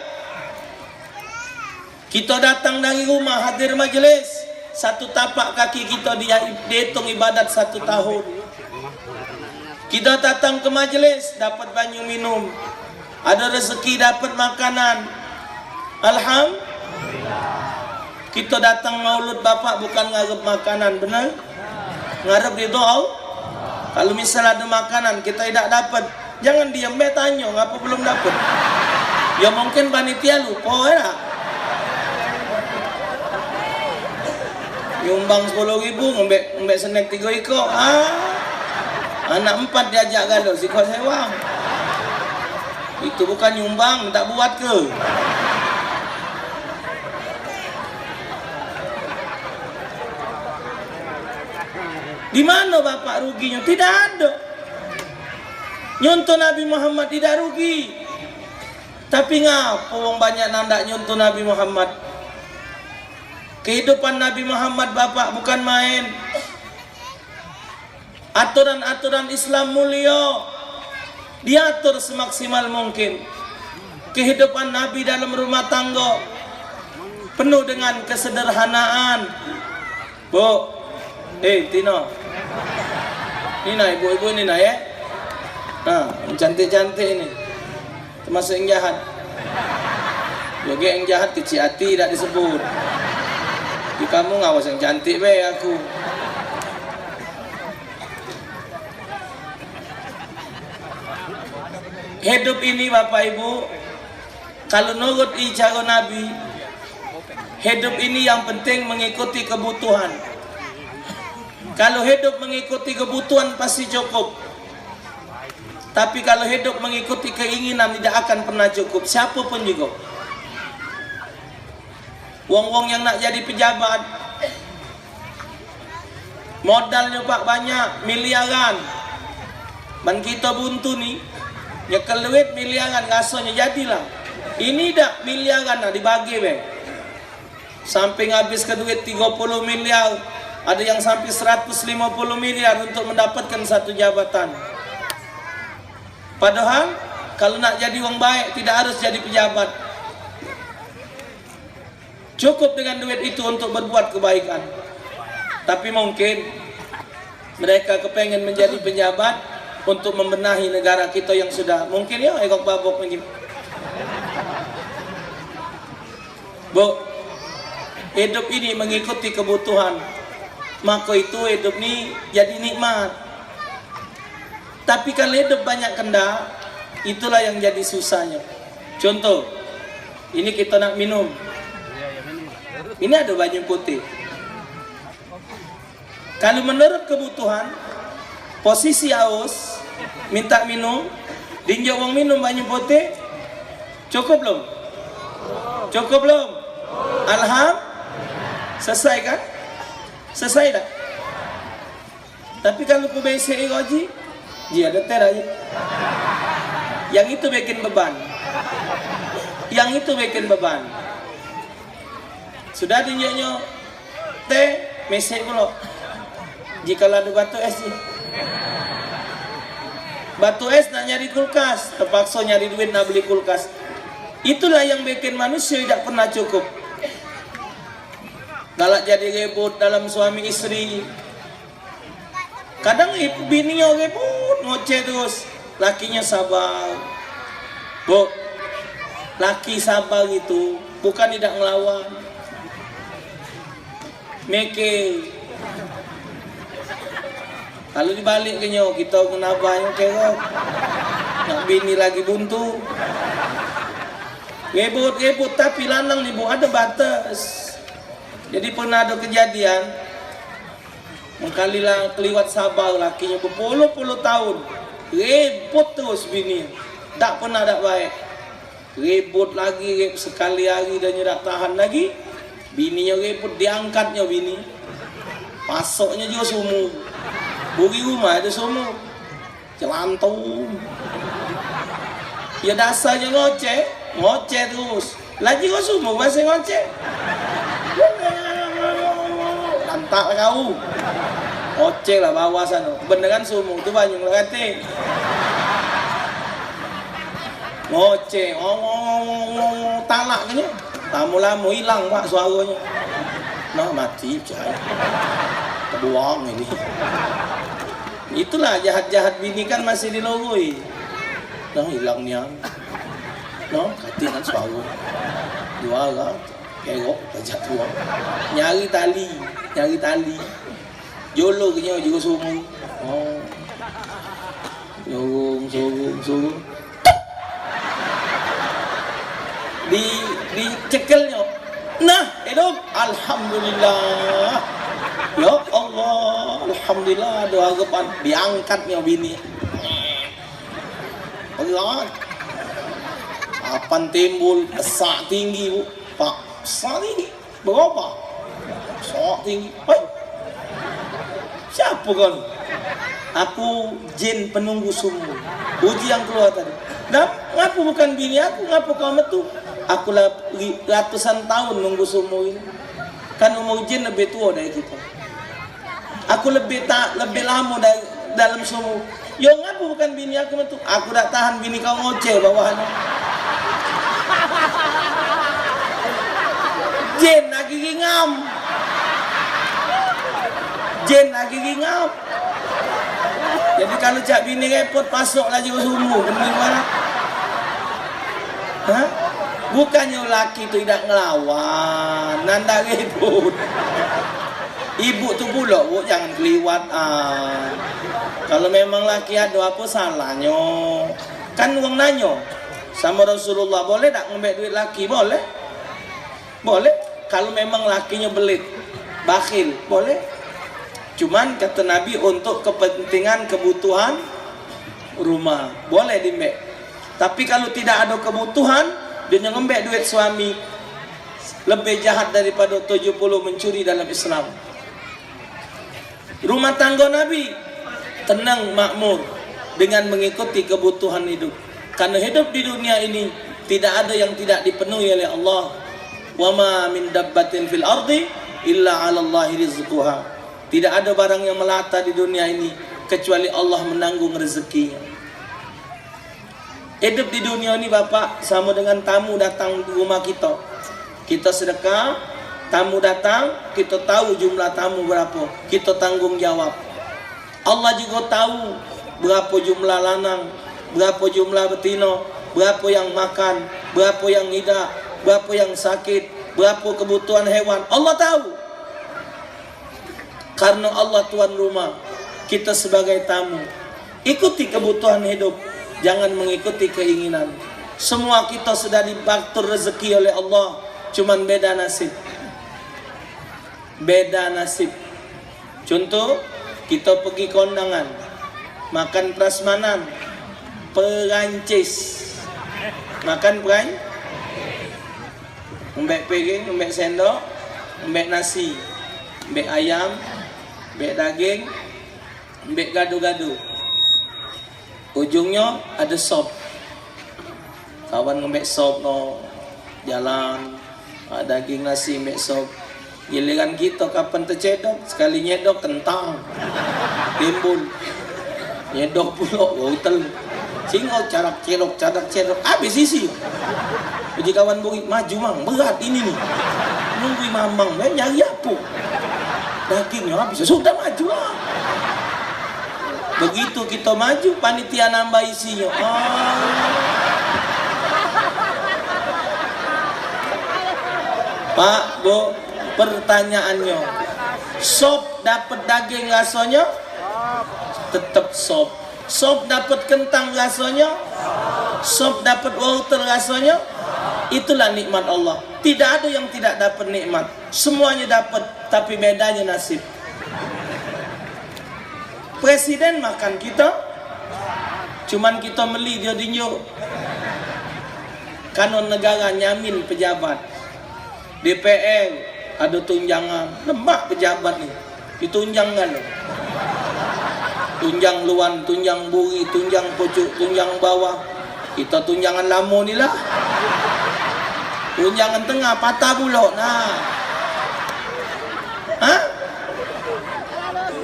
Kita datang dari rumah hadir majelis, satu tapak kaki kita dia dihitung ibadat satu tahun. Kita datang ke majelis, dapat banyu minum. Ada rezeki dapat makanan. Alham-, kita datang maulud, Bapak, bukan ngarep makanan, benar? Ngarep ridho Allah. Kalau misal ada makanan kita tidak dapat, jangan diam be, tanyo ngapo belum dapat. Ya mungkin panitia lupa ya. Nyumbang sepuluh ribu, ngembek, ngembek snack tiga iko. Ah. Anak empat diajak galo, sikok sewang. Itu bukan nyumbang, tak buat ke? Di mano Bapak ruginyo? Tidak ada. Nyontoh Nabi Muhammad tidak rugi. Tapi ngapo wong banyak ndak nyontoh Nabi Muhammad? Kehidupan Nabi Muhammad, Bapak, bukan main. Aturan-aturan Islam mulia, diatur semaksimal mungkin. Kehidupan Nabi dalam rumah tangga penuh dengan kesederhanaan. Bu, eh, Tino. Ni nah, ibu-ibu ni nah, ya. Nah, yang cantik-cantik ini. Termasuk yang jahat. Juga yang jahat kecil hati tak disebut. Di kamu ngawas yang cantik be aku. Hidup ini, Bapak Ibu, kalau nurut i cara Nabi, hidup ini yang penting mengikuti kebutuhan. Kalau hidup mengikuti kebutuhan pasti cukup. Tapi kalau hidup mengikuti keinginan tidak akan pernah cukup, siapa pun juga. Wong-wong yang nak jadi pejabat, modalnyo, Pak, banyak, miliaran. Man kito buntu ni, nyekel duit miliaran, rasonyo jadilah. Ini dak miliaran, nah, dibagi be. Sampai ngabis ke duit tiga puluh miliar, ada yang sampai seratus lima puluh miliar untuk mendapatkan satu jabatan. Padahal, kalau nak jadi wong baik, tidak harus jadi pejabat. Cukup dengan duit itu untuk berbuat kebaikan. Tapi mungkin mereka kepengen menjadi pejabat untuk membenahi negara kita yang sudah, mungkin ya, egok babok lagi. Bu, hidup ini mengikuti kebutuhan. Maka itu hidup ni jadi nikmat. Tapi kalau hidup banyak kendak, itulah yang jadi susahnya. Contoh, ini kita nak minum. Ini ada banyu putih. Kalau menurut kebutuhan, posisi haus, minta minum, Dinjok wong minum banyu putih, cukup belum? Cukup belum? Alham, selesai kan? Selesai dak? Tapi kalu ku besek Haji, dia ada ter aja. Yang itu bikin beban. Yang itu bikin beban. Sudah dinjoknyo teh, mesek pulo. Jikalau ada batu es ni. Batu es nak nyari kulkas, terpakso nyari duit nak beli kulkas. Itulah yang bikin manusia tidak pernah cukup. Galak jadi ribut dalam suami istri. Kadang ip-, bininyo ribut, ngoceh terus. Lakinyo sabar. Bu, laki sabar itu bukan tidak ngelawan. Mikir. Kalu dibalik ke nyo, kito kena banyak kerok. Nak bini lagi buntu. Ribut-ribut, tapi lanang ni, Bu, ada batas. Jadi pernah ada kejadian, mengkali lah keliwat sabar lakinyo berpuluh-puluh tahun. Ribut terus bini. Tak pernah dak baik. Ribut lagi, rib-, sekali hari dah nyo dak tahan lagi. Bininyo ribut, diangkatnyo bini. Pasoknyo jugo sumur. Buri rumah ada sumur. Celantung. Ya dasarnyo ngoceh, ngoceh terus. Lagi kau sumur masih ngoceh. Lantak kau. Ngoceh lah bawah sana. Beneran sumur tu banyu lah kate. Ngoceh, ong, ong, ong, ong, ong, talak ke nyo. Lamo-lamo ilang, Pak, suaronyo. Nah, mati, cai. Kebuang ini. Itulah jahat-jahat bini kan masih diloroi. Nah, ilang nian. Nah, katik kan suaro. Juara, kerok, pajak tuo. Nyari tali, nyari tali. Jolo ke nyo, jolo sumur. Oh. Sorong, sorong, sorong. Di, dicekelnyo. Nah, hidup. Alhamdulillah. Ya Allah, alhamdulillah, doa harapan diangkatnyo bini. Berat. Papan timbul, besak tinggi, Bu. Pak, besak tinggi. Berubah. Sok tinggi. Hei. Siapa kau ni? Aku jin penunggu sumur. Uji yang keluar tadi. Nah, ngapa bukan bini aku? Ngapa kau metu? Aku lah ri-, ratusan tahun nunggu sumur ini. Kan umur jin lebih tua dari kita. Aku lebih tak, lebih lama dari dalam sumur. Yo, ngapa bukan bini aku metu? Aku dak tahan bini kau ngoceh bawah ni. Jin lagi ringam. Jin lagi ringam. Jadi kalu cak bini repot, pasok lagi ke sumur. Mending mana? Hah? Bukannya laki tu idak ngelawan, nanda ribut. Ibu tu pulo, Bu, jangan keliwat, ah. Kalu memang laki ado apo salahnyo? Kan wong nanyo samo Rasulullah, boleh dak ngembek duit laki? Boleh. Boleh. Kalu memang lakinyo belit, bakhil, boleh. Cuman kato Nabi, untuk kepentingan kebutuhan rumah, boleh dimbek. Tapi kalu tidak ado kebutuhan, dio ngembek duit suami, lebih jahat daripado tujuh puluh mencuri dalam Islam. Rumah tanggo Nabi tenang, makmur, dengan mengikuti kebutuhan hidup. Karena hidup di dunia ini tidak ada yang tidak dipenuhi oleh Allah. "Wa ma min dabbatin fil ardi illa 'alallahi rizquha." Tidak ada barang yang melata di dunia ini kecuali Allah menanggung rezekinya. Hidup di dunia ni, Bapak, samo dengan tamu datang di rumah kito. Kito sedekah, tamu datang, kito tau jumlah tamu berapo, kito tanggung jawab. Allah jugo tau berapo jumlah lanang, berapo jumlah betino, berapo yang makan, berapo yang idak, berapo yang sakit, berapo kebutuhan hewan. Allah tau. Karno Allah tuan rumah, kito sebagai tamu. Ikuti kebutuhan hidup, jangan mengikuti keinginan. Semua kito sudah diatur rezeki oleh Allah, cuman beda nasib. Beda nasib. Contoh, kito pergi kondangan, makan prasmanan. Perancis. Makan peran-, ngembek piring, ngembek sendok, ngembek nasi, ngembek ayam, ngembek daging, ngembek gado-gado. Ujungnyo ado sop. Kawan ngembek sop no, jalan. Ah, daging nasi mek sop. Giliran kito kapan tecedok, sekali nyedok kentang. Timbul. Nyedok pulok wortel. Singo carak cedok, carak cedok. Habis isi. Uji kawan buri, "Maju, Mang. Berat ini nih." Nunggu mamang, eh, nyari apo? Dagingnyo habis. Sudah maju lah. Begitu kito maju, panitia nambah isinyo. Ah. Pak, Bu, pertanyaannyo, sop dapet daging rasonyo? Tetep sop. Sop dapet kentang rasonyo? Sop dapet wortel rasonyo? Itulah nikmat Allah. Tidak ada yang tidak dapat nikmat. Semuanya dapat, tapi bedanya nasib. Presiden makan kito, cuman kito meli dio dinjuk. Kanon negara nyamin pejabat. D P R ado tunjangan, lemak pejabat ni. Ditunjang galo. Tunjang luan, tunjang buri, tunjang pucuk, tunjang bawah. Kito tunjangan lamo ni lah. Tunjangan tengah, patah pulok. Nah. Hah?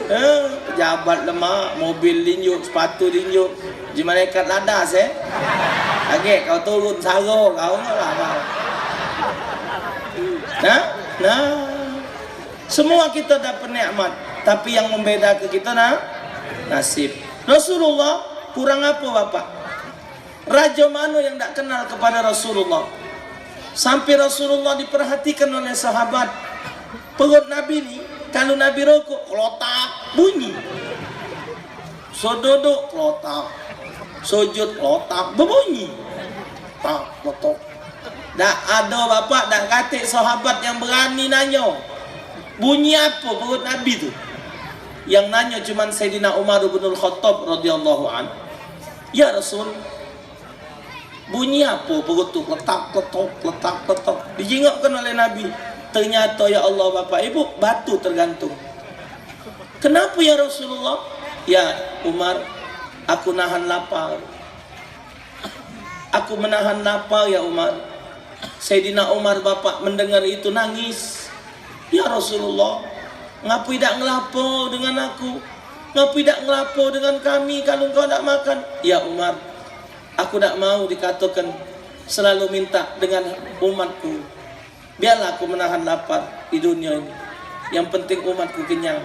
Eh, pejabat lemak, mobil dinjuk, sepatu dinjuk. Ji malaikat ladas, eh. Agek kau turun, saro kau, lah kau. Nah, nah. Semua kita dapat nikmat, tapi yang membedakan kita na-, nasib. Rasulullah kurang apa, Bapak? Raja mana yang tak kenal kepada Rasulullah? Sampai Rasulullah diperhatikan oleh sahabat. Perut Nabi ni, kalau Nabi rokok, kelotak, bunyi. So duduk, kelotak. Sujud, kelotak, berbunyi. Tak, kelotok. Dak ado bapak, dak katik sahabat yang berani nanyo, "Bunyi apo perut Nabi tu?" Yang nanyo cuman Sayyidina Umar bin Khattab radhiyallahu anhu. "Ya Rasul, bunyi apo perut tu? Kletak, kletok, kletak, kletok." Dijingokkan oleh Nabi. Ternyato, ya Allah, Bapak Ibu, batu tergantung. "Kenapa, ya Rasulullah?" "Ya Umar, aku nahan lapar." "Aku menahan lapar, ya Umar." Sayyidina Umar, Bapak, mendengar itu nangis. "Ya Rasulullah, ngapa idak ngelapo dengan aku? Ngapa idak ngelapo dengan kami kalau engkau dak makan?" "Ya Umar, aku dak mau dikatakan selalu minta dengan umatku. Biarlah aku menahan lapar di dunia ini. Yang penting umatku kenyang."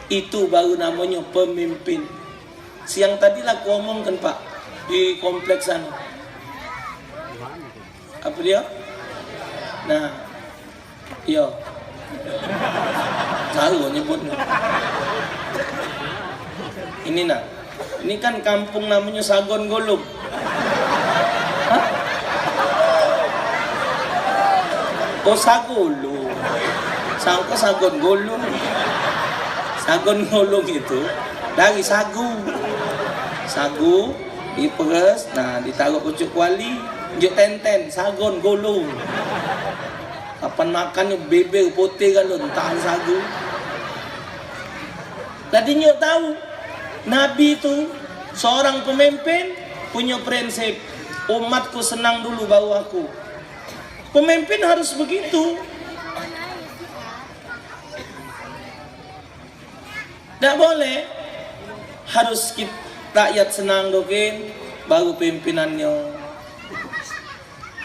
Itu baru namonyo pemimpin. Siang tadi lah ku omongkan, Pak, di kompleks sana. Apa dia? Nah, iyo. Tahu nyebutnya. Ini nah. Ini kan kampung namonyo Sagon Golong. Hah? Oh, Sagolo. Sangko Sagon Golong. Sagon Golong itu dari sagu. Sagu diperes, nah, ditaruh pucuk kuali, njuk tenten, Sagon Golong. Kapan makan ni beber putih kan lu, entah sagu. Jadi nyuk tahu, Nabi tu seorang pemimpin punya prinsip, "Umatku senang dulu baru aku." Pemimpin harus begitu. Dak boleh. Harus kit-, rakyat senang dokin, baru pimpinannyo.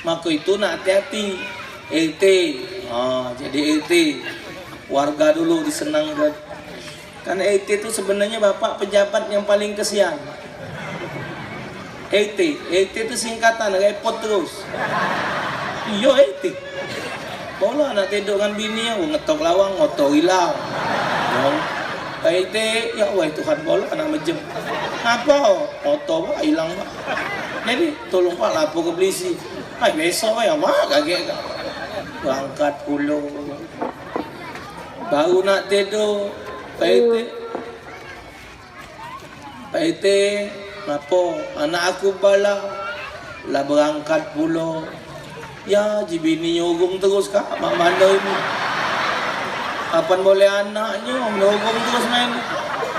Maka itu nak hati-hati. R T, ha, jadi R T. Warga dulu disenangkan. Kan R T tu sebenarnyo bapak pejabat yang paling kesian. R T, R T tu singkatan repot terus. Iyo, R T. Bola nak tiduk dengan bini, oh, ngetok lawang, motor hilang. Yo. R T, ya Allah Tuhan, bola nak mejem. Apa? Motor, Pak, hilang, Pak. Jadi, tolong, Pak, lapor ke polisi. Ai, besok, ya, Pak, kaget, Kak. Berangkat pulo. Baru nak tiduk, R T. Pak R T, Ngapo? Anak aku bala, la berangkat pulo. Ya, ji bini nyuruh terus, Kak, mak mano ini. Kapan boleh anaknyo, nyuruh terus main.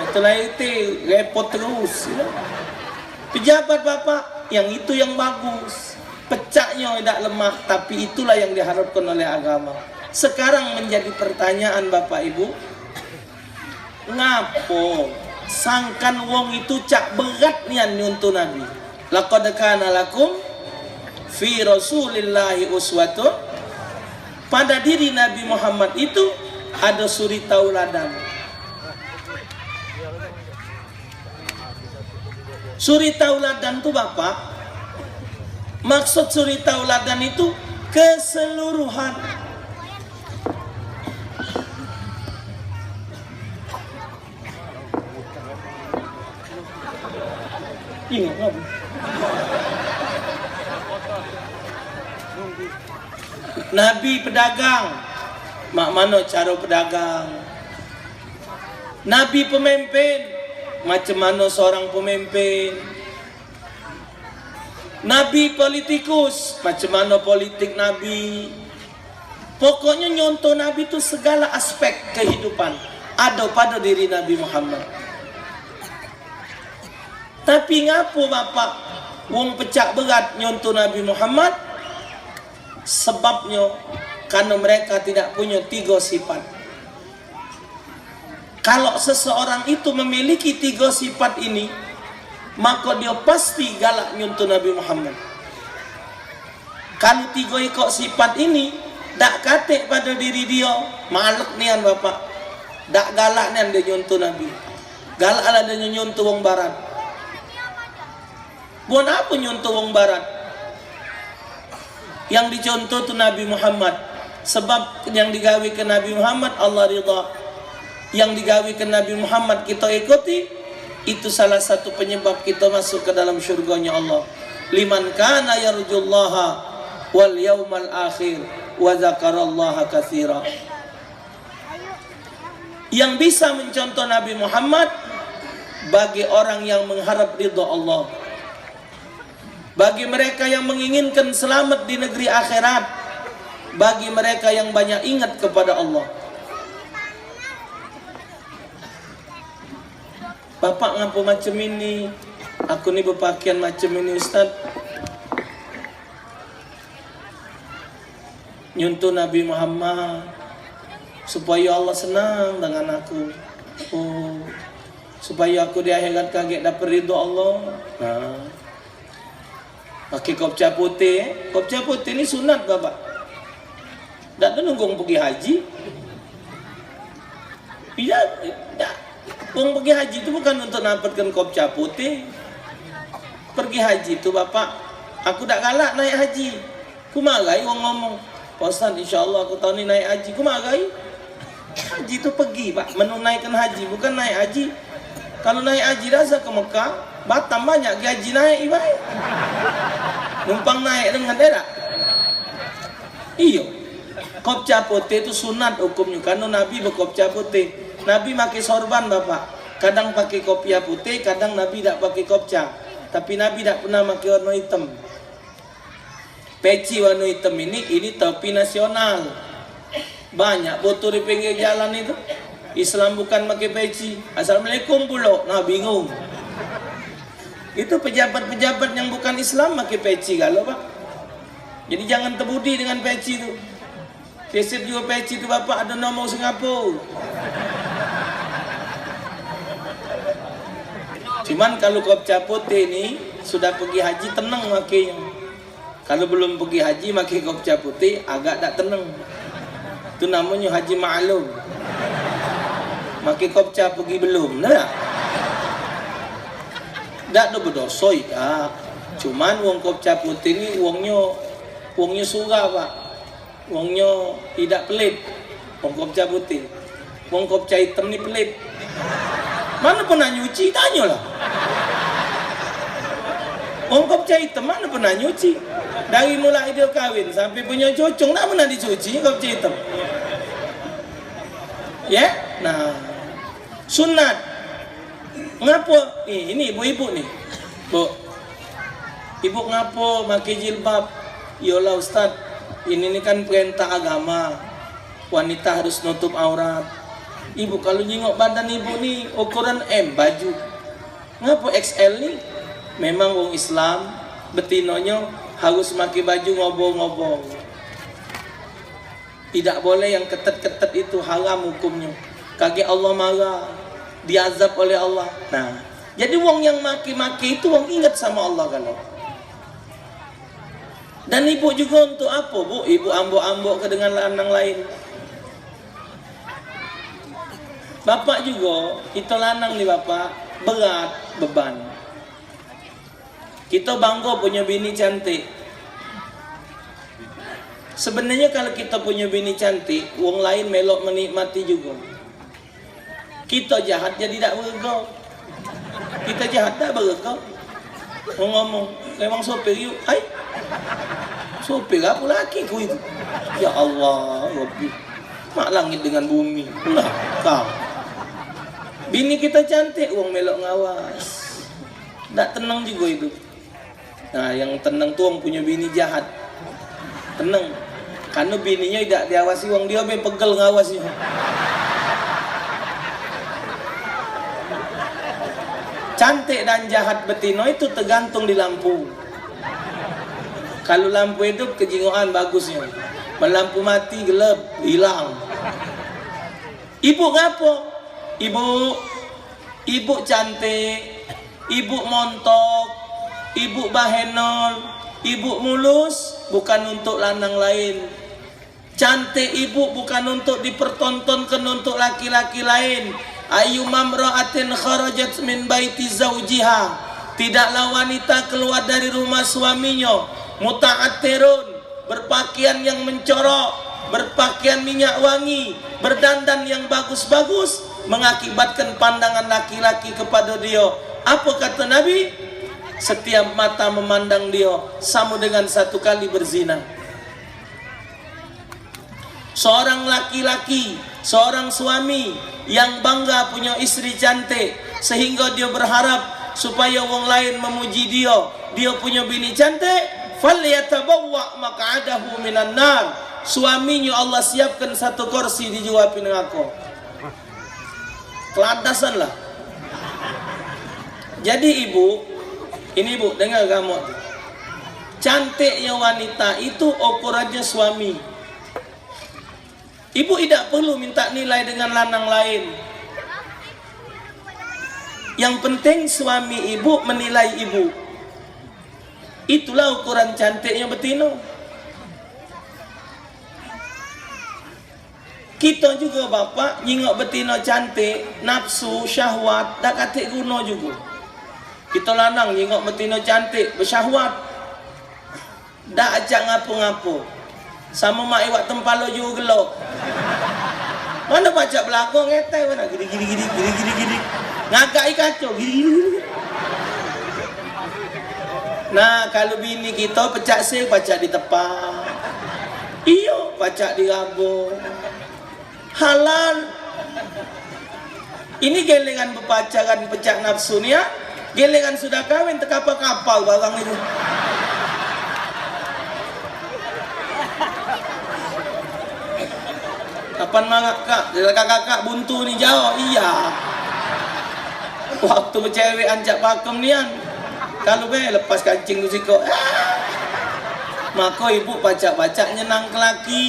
Itulah itu, repot terus, ya. Pejabat, Bapak, yang itu yang bagus. Pecaknyo dak lemak, tapi itulah yang diharapkan oleh agama. Sekarang menjadi pertanyaan, Bapak Ibu, ngapo sangkan wong itu cak berat nian nyontoh Nabi? Laqad kana lakum fi Rasulillahi uswatun. Pada diri Nabi Muhammad itu ada suri tauladan. Suri tauladan tu, Bapak, maksud suri tauladan itu keseluruhan. Ingat, Nabi pedagang, mak mano caro pedagang. Nabi pemimpin, macam mano seorang pemimpin. Nabi politikus, macam mano politik Nabi. Pokoknyo nyontoh Nabi tu segala aspek kehidupan ado pada diri Nabi Muhammad. Tapi ngapo, Bapak, wong pecak berat nyontoh Nabi Muhammad? Sebabnyo, karena mereka tidak punya tiga sifat. Kalau seseorang itu memiliki tiga sifat ini, maka dia pasti galak nyontoh Nabi Muhammad. Kalu tigo ikok sifat ini dak katek pada diri dio, malek nian, Bapak. Dak galak nian dio nyontoh Nabi. Galak lah dio nyontoh wong barat. Buat apo nyontoh wong barat? Yang dicontoh tu Nabi Muhammad. Sebab yang digawe ke Nabi Muhammad, Allah ridha. Yang digawe ke Nabi Muhammad kita ikuti, itu salah satu penyebab kita masuk ke dalam syurganya Allah. "Liman kana yarjullaha wal yaumal akhir wa dzakarallaha katsira." Yang bisa mencontoh Nabi Muhammad bagi orang yang mengharap ridha Allah. Bagi mereka yang menginginkan selamat di negeri akhirat, bagi mereka yang banyak ingat kepada Allah. "Bapak ngapo macam ini? Aku ni bepakaian macam ini, Ustaz." Nyontoh Nabi Muhammad, supaya Allah senang dengan aku. Oh, supaya aku di akhirat kagek dapat ridho Allah. Nah, pakai kopca putih, eh. Kopca putih ni sunat, Bapak. Dak ada nunggu wong pergi haji. Iya, dak. Wong pergi haji tu bukan untuk dapatkan kopca putih. Pergi haji tu, Bapak, aku dak galak naik haji. Ku marai wong ngomong, "Pak Ustaz, insya Allah aku tahun ni naik haji." Ku marai. Haji tu pergi, Pak, menunaikan haji, bukan naik haji. Kalau naik haji dah ke Mekah, Batam banyak ke haji naik, ibai. Numpang naik dengan dia dak? Iyo. Kopca putih tu sunat hukumnyo, karena Nabi bekopca putih. Nabi make sorban, Bapak. Kadang pakai kopia putih, kadang Nabi dak pakai kopca. Tapi Nabi dak pernah make warna hitam. Peci warna hitam ini, ini topi nasional. Banyak foto di pinggir jalan itu. Islam bukan pakai peci. "Assalamualaikum" pulo. Nah, bingung. Itu pejabat-pejabat yang bukan Islam pakai peci galo, Pak. Jadi jangan tebudi dengan peci tu. Keset juo peci tu, Bapak, ado nomor Singapura. Cuman kalu kopca putih ni sudah pergi haji, tenang makenyo. Kalu belum pergi haji make kopca putih, agak dak tenang. Tu namonyo haji maklum. Make kopca pergi belum, dah. Dak do bedoso idak. Cuman wong kopca putih ni wongnyo, wongnyo surah, Pak. Wongnyo idak pelit. Wong kopca putih. Wong kopca item ni pelit. Mano pernah nyuci? Tanyolah. Wong kopca item mano pernah nyuci? Dari mulai dio kawin sampai punyo cucung, dak pernah dicuci kopca item. Ye? Nah. Sunat. Ngapo? Ni, ini ibu-ibu ni. Bu, ibu ngapo make jilbab? Yolah ustaz, ini ni kan perintah agama, wanita harus nutup aurat. Ibu kalu nyingok badan ibu ni ukuran M baju. Ngapo X L ni? Memang wong Islam betinonyo harus make baju ngobo-ngobo. Idak boleh yang ketet-ketet itu, haram hukumnyo. Kagek Allah marah, diazab oleh Allah. Nah, jadi wong yang make-make itu wong inget samo Allah kalu. Dan ibu jugo untuk apo, Bu? Ibu ambok-ambok ke dengan lanang lain. Bapak jugo, kito lanang ni bapak, berat beban. Kito banggo punyo bini cantik. Sebenarnyo kalu kito punyo bini cantik, wong lain melok menikmati jugo. Kito jahat jadi dak berego. Kito jahat dak berego. Wong ngomong, "Memang sopir yuk." Hai. Sopir apo laki ku itu? Ya Allah, Rabbi. Mak langit dengan bumi. Nah, kau. Bini kito cantik, wong melok ngawas. Dak tenang jugo idup. Nah, yang tenang tu wong punyo bini jahat. Tenang. Karno bininyo idak diawasi wong, dio be pegel ngawasnyo. Cantik dan jahat betino itu tergantung di lampu. Kalu lampu idup, kejingokan bagusnyo. Men lampu mati, gelap, ilang. Ibu ngapo? Ibu, ibu cantik, ibu montok, ibu bahenol, ibu mulus, bukan untuk lanang lain. Cantik ibu bukan untuk dipertontonkan untuk laki-laki lain. Ayyuma mra'atin kharajat min baiti zaujiha. Tidaklah wanita keluar dari rumah suaminyo, muta'attirun, berpakaian yang mencorok, berpakaian minyak wangi, berdandan yang bagus-bagus, mengakibatkan pandangan laki-laki kepada dia. Apa kata Nabi? Setiap mata memandang dia sama dengan satu kali berzina. Seorang laki-laki, seorang suami yang bangga punya istri cantik, sehingga dia berharap supaya wong lain memuji dia, dia punya bini cantik, falyatabawwa maq'adahu minan nar. Suaminya Allah siapkan satu kursi di jua api neraka. Kelantasan lah. Jadi ibu, ini bu, dengar kamu tu. Cantiknya wanita itu ukurannya suami. Ibu idak perlu minta nilai dengan lanang lain. Yang penting suami ibu menilai ibu. Itulah ukuran cantiknya betino. Kito jugo bapak nyingok betino cantik, nafsu, syahwat, dak katik guno jugo. Kito lanang nyingok betino cantik, besyahwat. Dak acak ngapo-ngapo. Samo mak iwak tempalo jugo gelo. Mano pacak belago ngetai mano gidi gidi gidi gidi gidi gidi. Ngagak i kaco gidi gidi gidi. Nah, kalu bini kito pecak sir pacak ditepak. Iyo, pacak dirabo. Halal. Ini giliran bepacaran pecak nafsu ni ya. Giliran sudah kawin tekapal-kapal barang itu. Kapan marah kak? Kakak-kakak buntu ni jauh. Iya. Waktu becewek ancak pakem nian. Kalu be lepas kancing tu sikok. Mako ibu pacak-pacak nyenang ke laki.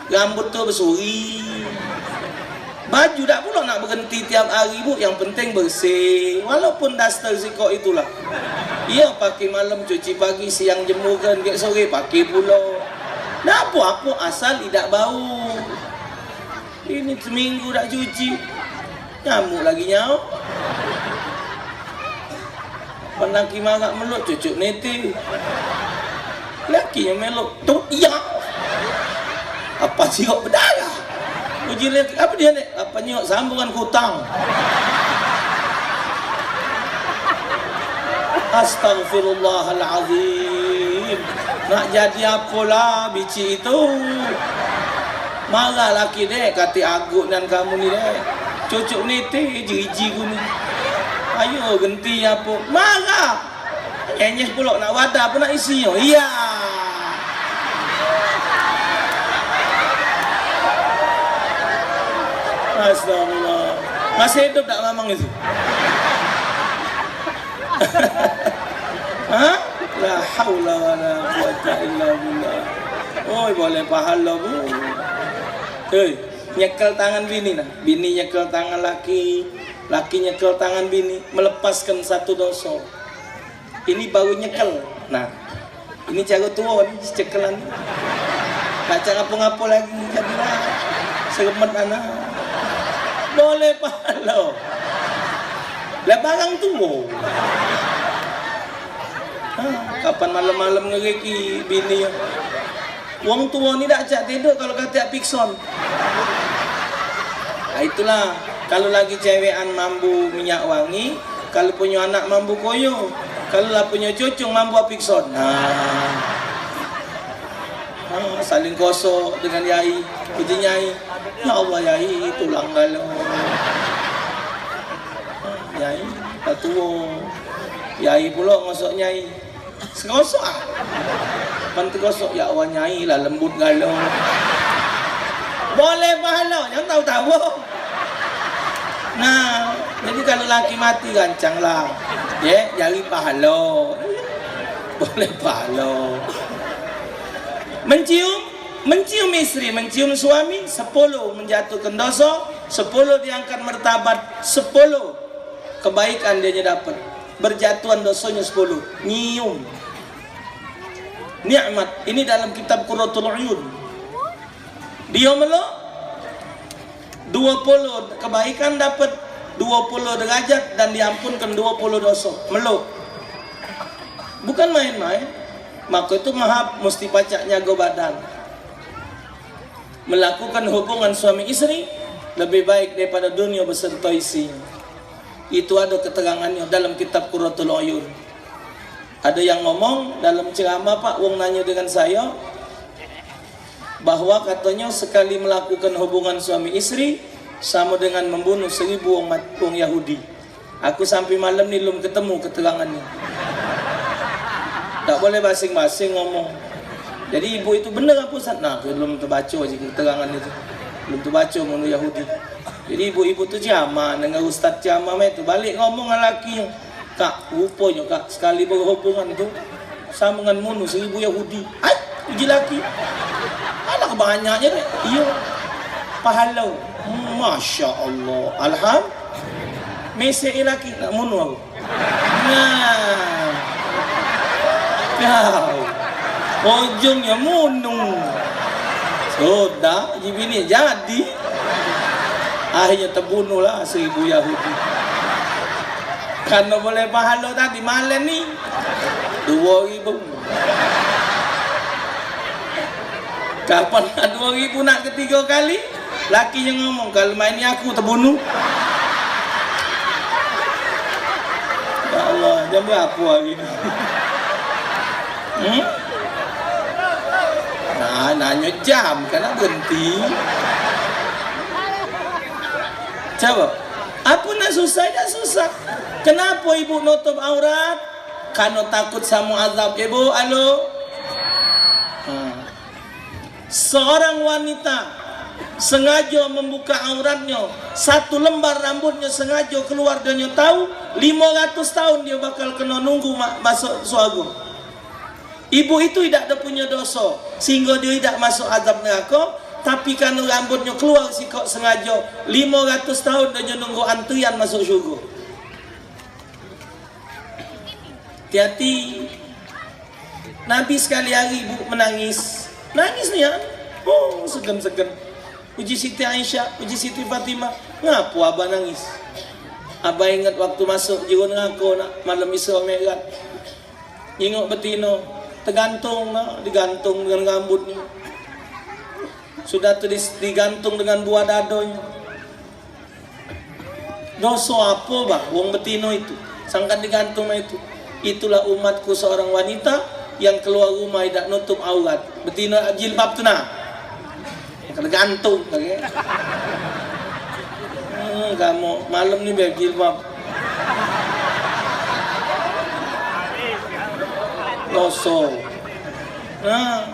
Rambut tu besuri. Baju dak pulo nak berhenti tiap hari, Bu, yang penting bersih. Walaupun daster sikok itulah. Iyo, pakai malam cuci pagi, siang jemuran, gek sore pakai pulo. Dak apo-apo asal idak bau. Ini seminggu dak cuci. Nyamuk lagi nyau. Laki marak meluk cucuk niti. Laki yang meluk tu iya. Apa siok berdarah? Uji laki, apa dia ni? Apa nyok sambungan kutang? Astagfirullahalazim. Nak jadi apolah biji itu? Marah laki dek, kati agut dan kamu ni dek. Cucuk niti, jiji ku ni. Ayo genti apo? Marah. Nyenyes pulo nak wadah apo nak isi yo? Iya. Astagfirullah. Masih hidup tak mamang itu? Hah? La haula wala quwata illa billah. Oi, boleh pahala, Bu. Hei, nyekel tangan bini nah. Bini nyekel tangan laki, laki nyekel tangan bini, melepaskan satu doso. Ini baru nyekel. Nah, ini cara tuo ni, cekelan. Tak cara ngapo-ngapo lagi, jadilah seremet anak. Boleh pahalo. Lah barang tuo. Ha, kapan malem-malem ngeriki bini. Wong tuo ni dak cak tiduk kalu katek pikson. Nah, itulah, kalu lagi cewekan mambu minyak wangi, kalu punyo anak mambu koyo, kalu lah punyo cucung mambu apikson. Nah. Ha, saling kosok dengan yai, puji nyai. Ya Allah, yai, tulang galo. Yai, dah tuo. Yai pulo ngosok nyai. Segosok ah. Pan tegosok, ya Allah, nyai lah lembut galo. Boleh pahalo, jangan tahu-tahu. Nah, jadi kalu laki mati gancang lah. Ye, jari pahalo. Boleh pahalo. Mencium, mencium istri, mencium suami, sepuluh menjatuhkan doso, sepuluh diangkat martabat, sepuluh kebaikan dia dapat. Berjatuhan dosonyo sepuluh. Nyium. Nikmat. Ini dalam kitab Qurratul Uyun. Dio melok, duo puluh kebaikan dapat, duo puluh derajat dan diampunkan duo puluh doso. Melok. Bukan main-main. Maka itu mahap mesti pacak nyago badan. Melakukan hubungan suami istri lebih baik daripada dunia beserta isinya. Itu ada keterangannyo dalam kitab Qurratul Uyun. Ada yang ngomong dalam ceramah, Pak, wong nanyo dengan saya, bahwa katonyo sekali melakukan hubungan suami istri samo dengan membunuh seribu wong mat-, wong Yahudi. Aku sampe malem ni lum ketemu keterangan ni. Dak boleh basing-basing ngomong. Jadi ibu itu bener apo, Ustaz? Nah, aku lum tebaco ji keterangan itu. Lum tebaco mun Yahudi. Jadi ibu-ibu tu ceramah, dengar ustaz ceramah mak itu, balek ngomong dengan laki. Kak, ruponyo, Kak, sekali berhubungan tu samo dengan munuh seribu Yahudi. Ai, uji laki. Alah, banyaknyo dek. Iyo. Pahalo. Masya Allah. Alham. Mesek laki nak munuh aku. Nah. Kau. Ujungnyo munuh. Sudah, ji bini jadi. Akhirnyo tebunuhlah seribu Yahudi. Karno boleh pahalo tadi, malen ni duo ribu. Kapan duo ribu nak ketigo kali? Lakinyo ngomong, "Kalu main ni aku tebunuh." Ya Allah, jam berapo hari ni? Hmm? Nah, nanyo jam, kan nak berenti. Coba. Apo nak susah, dak susah. Kenapo ibu nutup aurat? Karno takut samo azab ibu, alo. Hmm. Seorang wanita sengajo membuka auratnyo, satu lembar rambutnyo sengajo keluar, donyo tahu, limo ratus taun dio bakal keno nunggu ma-, masuk suargo. Ibu itu idak ado punyo doso, sehinggo dio idak masuk azab nerako, tapi karno rambutnyo keluar sikok sengajo, limo ratus taun donyo nunggu antrian masuk syurga. Hati-hati. Nabi sekali hari ibu menangis. Nangis nian. Oh, segen-segen. Uji Siti Aisyah, uji Siti Fatimah. Ngapo abah nangis? Abah inget waktu masuk jero nerako nak malem Isra Mi'raj. Nyingok betino, tegantung nah, digantung dengan rambutnyo. Sudah tu dis-, digantung dengan buah dadonyo. Doso apo, bah, wong betino itu? Sangkan digantung mak itu. Itulah umatku seorang wanita yang keluar rumah idak nutup aurat. Betino jilbab tu nah. Kena gantung, oke. Hmm, kamu malem ni bejilbab. Kosong. Nah,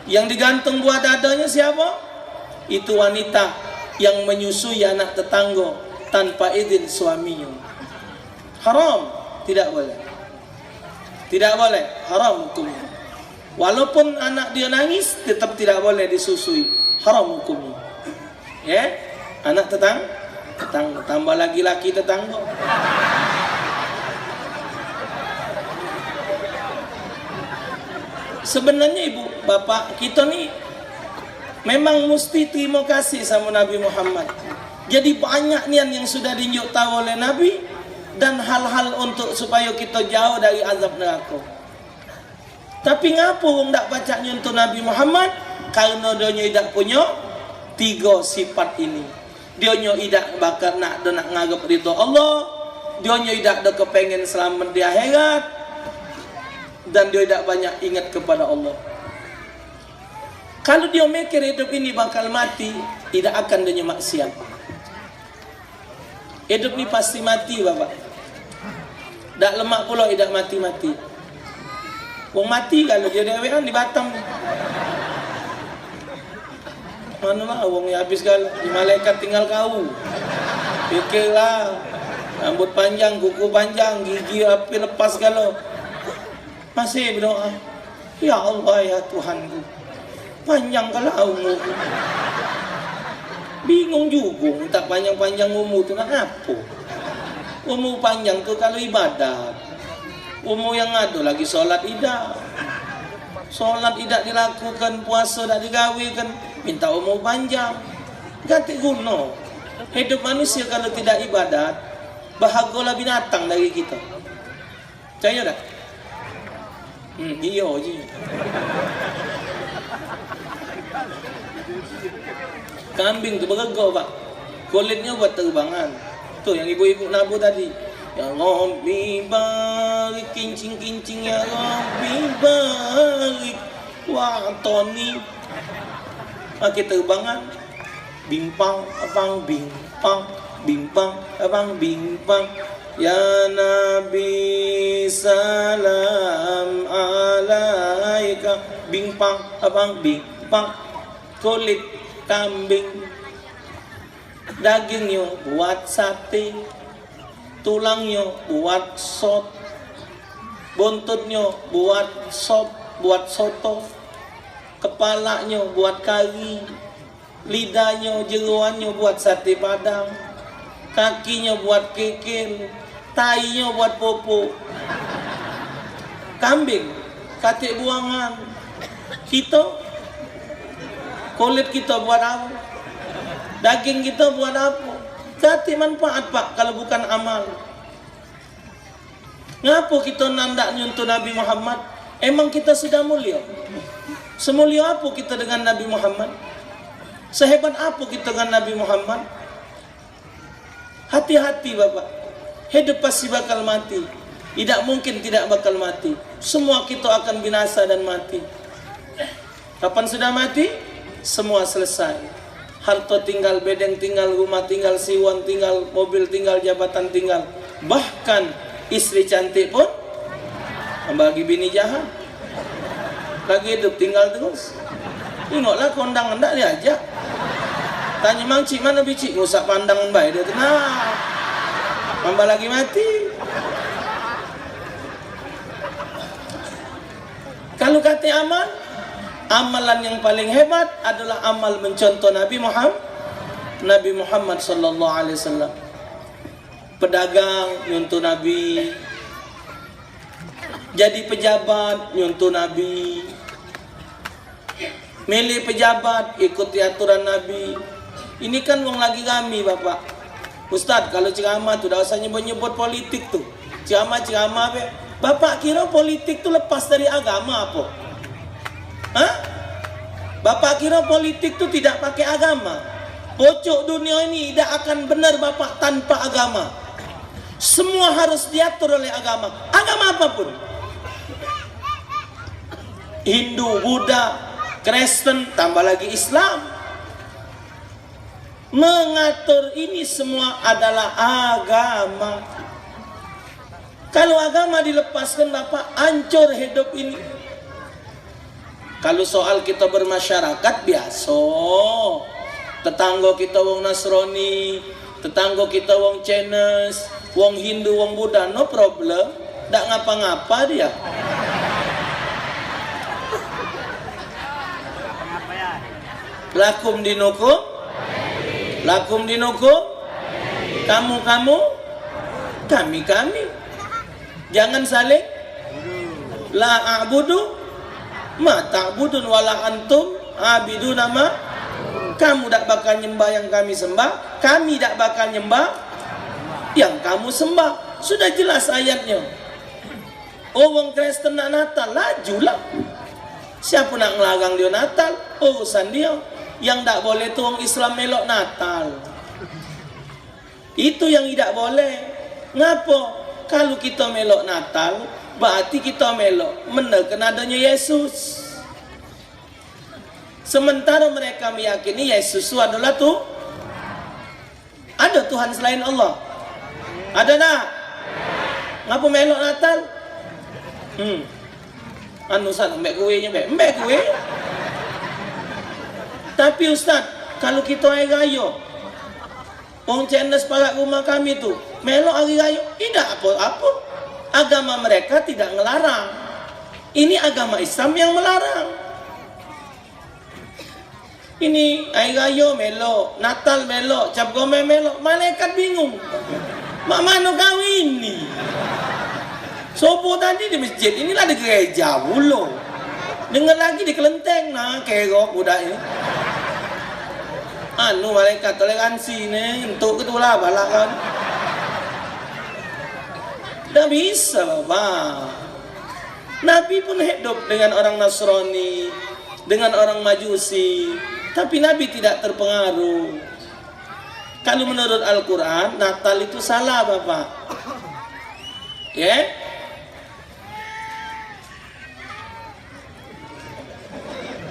yang digantung buah dadanya siapa? Itu wanita yang menyusui anak tetangga tanpa izin suaminya. Haram, tidak boleh. Tidak boleh, haram hukumnya. Walaupun anak dia nangis, tetap tidak boleh disusui. Haram hukumnya. Ya, anak tetang, tetang, tambah lagi laki tetangga. Sebenarnya ibu, bapak, kita ni memang mesti terima kasih sama Nabi Muhammad. Jadi banyak nian yang sudah diinjuk tahu oleh Nabi dan hal-hal untuk supaya kita jauh dari azab neraka. Tapi ngapo wong dak pacak nyuntuh Nabi Muhammad? Karena dionyo idak punyo tiga sifat ini. Dionyo idak bakal nak do nak ngarep ridho Allah, dionyo idak do kepengen selamat di akhirat, dan dio idak banyak ingat kepada Allah. Kalau dio mikir hidup ini bakal mati, idak akan dionyo maksiat. Hidup ni pasti mati, Bapak. Dak lemak pulo idak mati-mati. Wong mati kalu dio dewekan di Batam. Mano lah wong ni habis kalu. Di malaikat tinggal kau. Pikirlah. Rambut panjang, kuku panjang, gigi ape lepas kalu. Masih berdoa, "Ya Allah, ya Tuhanku, panjangkanlah umurku." Bingung jugo minta panjang-panjang umur tu nak ngapo? Umur panjang tu kalu ibadat. Umur yang ado lagi solat idak. Solat idak dilakukan, puaso dak digawekan, minta umur panjang. Katik guno. Hidup manusia kalu tidak ibadat, bahagolah binatang dari kita. Percayo dak? Hmm, iyo ji. Kambing tu berego, Pak. Kulitnyo buat terubangan. Tu yang ibu-ibu nabu tadi. Ya Rabbi barik, kincing-kincing, ya Rabbi barik. Wah, Tony. Pakai terubangan. Bingpang, abang, bingpang, bingpang, abang, bingpang. Ya Nabi, salam alaika. Bingpang, abang, bingpang. Kulit kambing. Dagingnyo buat sate. Tulangnyo buat sop. Buntutnyo buat sop, buat soto. Kepalaknyo buat kari. Lidahnyo, jeroannyo buat sate padang, kakinyo buat kekel, tainyo buat popok. Kambing, katik buangan. Kito, kulit kito buat apo? Daging kito buat apo? Katik manfaat, Pak, kalu bukan amal. Ngapo kito nandak nyuntuh Nabi Muhammad? Emang kito sudah mulio? Semulio apo kito dengan Nabi Muhammad? Sehebat apo kito dengan Nabi Muhammad? Hati-hati, Bapak. Hidup pasti bakal mati. Idak mungkin tidak bakal mati. Semua kito akan binasa dan mati. Kapan sudah mati, semua selesai. Harto tinggal, bedeng tinggal, rumah tinggal, siwon tinggal, mobil tinggal, jabatan tinggal. Bahkan istri cantik pun bagi bini jahat. Lagi hidup tinggal terus. Tengoklah kondangan dak diajak. Tanyo mang cik, mano bicik, ngusak pandang bae dio tu. Nah. Tambah lagi mati. Kalu kate amal, amalan yang paling hebat adalah amal mencontoh Nabi Muhammad, Nabi Muhammad sallallahu alaihi wasallam. Pedagang nyontoh Nabi, jadi pejabat nyontoh Nabi, milih pejabat ikuti aturan Nabi. Ini kan wong lagi rami, Bapak. Ustaz, kalu ceramah tu dak usah nyebut-nyebut politik tu. Ceramah-ceramah be. Bapak kira politik tu lepas dari agama apo? Hah? Bapak kira politik tu tidak pakai agama? Pocok dunia ini tidak akan benar, Bapak, tanpa agama. Semua harus diatur oleh agama. Agama apapun. Hindu, Buddha, Kristen, tambah lagi Islam. Mengatur ini semua adalah agama. Kalu agama dilepaskan, Bapak, ancur hidup ini. Kalu soal kita bermasyarakat, biaso. Tetanggo kita wong Nasrani, tetanggo kita wong Chinese, wong Hindu, wong Buddha, no problem. Dak ngapa-ngapa dia. Lakum dinukum, lakum dinukum, kamu-kamu, kami-kami. Jangan saling, la a'budu ma ta'budun wala antum abiduna ma. Kamu dak bakal nyembah yang kami sembah, kami dak bakal nyembah yang kamu sembah. Sudah jelas ayatnya. Oh, wong Kristen nak Natal, lajulah. Siapa nak ngelarang dia Natal? Urusan dia. Yang dak boleh tu wong Islam melok Natal. Itu yang idak boleh. Ngapo? Kalu kita melok Natal, berarti kita melok menerken adanya Yesus. Sementara mereka meyakini Yesus tu adalah tu, ada Tuhan selain Allah. Ada tak? Ngapo melok Natal? Hmm. Anu, Ustaz, ambek kuenya, ambek, ambek kue. Tapi Ustaz, kalu kita hari raya, wong Chinese parak rumah kami tu, melok hari raya, idak apa-apa. Agama mereka tidak ngelarang. Ini agama Islam yang melarang. Ini hari raya melok, Natal melok, cap gomel melok, malaikat bingung. Mak mano kau ini? Subuh tadi di masjid, inilah di gereja pulo. Dengar lagi di kelenteng, nah, kerok budak ini. Anu, malaikat toleransi ni, entuk ke tu lah balak kan. Dah bisa, Bapak. Nabi pun hidup dengan orang Nasrani, dengan orang Majusi, tapi Nabi tidak terpengaruh. Kalau menurut Al-Quran, Natal itu salah, Bapak. Ya?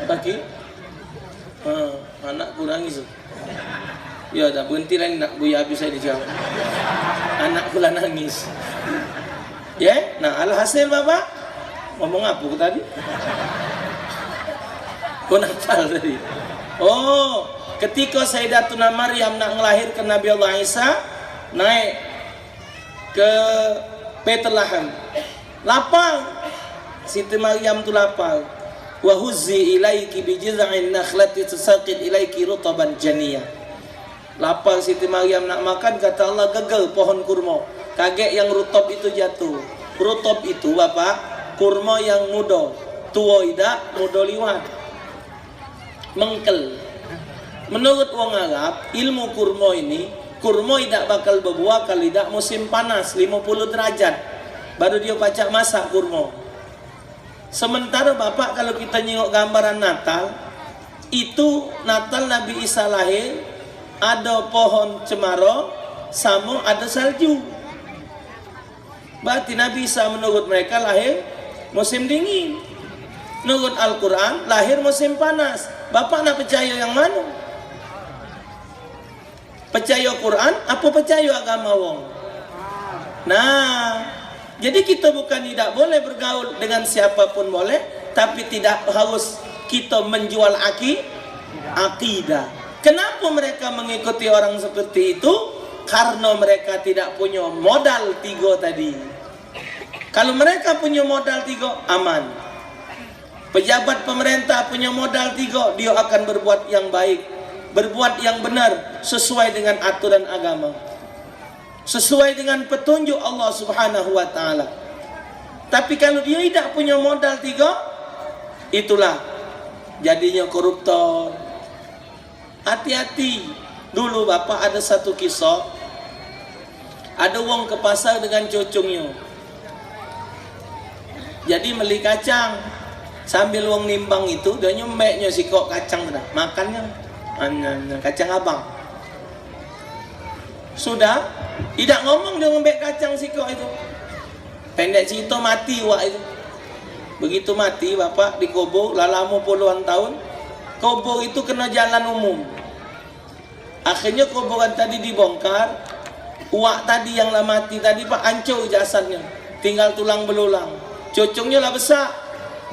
Lagi? Ha, anakku nangis. Ya, dah berhenti lah nak buya habis saya dijawab. Anakku lah nangis. Ya, nah, alhasil, Bapak, ngomong apa aku tadi? Kau Natal tadi. Oh, ketika Sayyidatuna Maryam nak ngelahirkan Nabi Allah Isa, naik ke Betlehem. Lapar. Siti Maryam tu lapar. "Wa huzzi ilaiki bi jiz'in nakhlati tusaqit ilaiki rutaban janiya." Lapar Siti Maryam nak makan, kata Allah, "Geger pohon kurma." Kagek yang rutop itu jatuh. Rutop itu, Bapak, kurma yang muda. Tua idak, muda liwat. Mengkel. Menurut wong Arab, ilmu kurma ini, kurma idak bakal bebuah kalu idak musim panas limo puluh derajat. Baru dio pacak masak kurma. Sementara, Bapak, kalu kita nyingok gambaran Natal, itu Natal Nabi Isa lahir, ada pohon cemara, samo ada salju. Berarti Nabi Isa menurut mereka lahir musim dingin. Menurut Al-Quran, lahir musim panas. Bapak nak percaya yang mana? Percaya Quran apa percaya agama wong? Nah, jadi kita bukan tidak boleh bergaul dengan siapa pun boleh, tapi tidak harus kita menjual aki-, akidah. Kenapa mereka mengikuti orang seperti itu? Karena mereka tidak punya modal tiga tadi. Kalau mereka punya modal tiga, aman. Pejabat pemerintah punya modal tiga, dia akan berbuat yang baik, berbuat yang benar sesuai dengan aturan agama, sesuai dengan petunjuk Allah Subhanahu wa Taala. Tapi kalau dia tidak punya modal tiga, itulah jadinya koruptor. Hati-hati. Dulu, Bapak, ada satu kisah. Ada wong ke pasar dengan cucungnyo. Jadi meli kacang. Sambil wong nimbang itu, dio nyembeknyo sikok kacang tu dah. Makannyo. An-, an-, kacang abang. Sudah, idak ngomong dio ngembek kacang sikok itu. Pendek cerita, mati wak itu. Begitu mati, Bapak, dikubur, lah lamo puluhan tahun. Kubur itu kena jalan umum. Akhirnyo kuburan tadi dibongkar. Wak tadi yang lah mati tadi, Pak, hancur jasadnyo. Tinggal tulang belulang. Cucungnyo lah besak.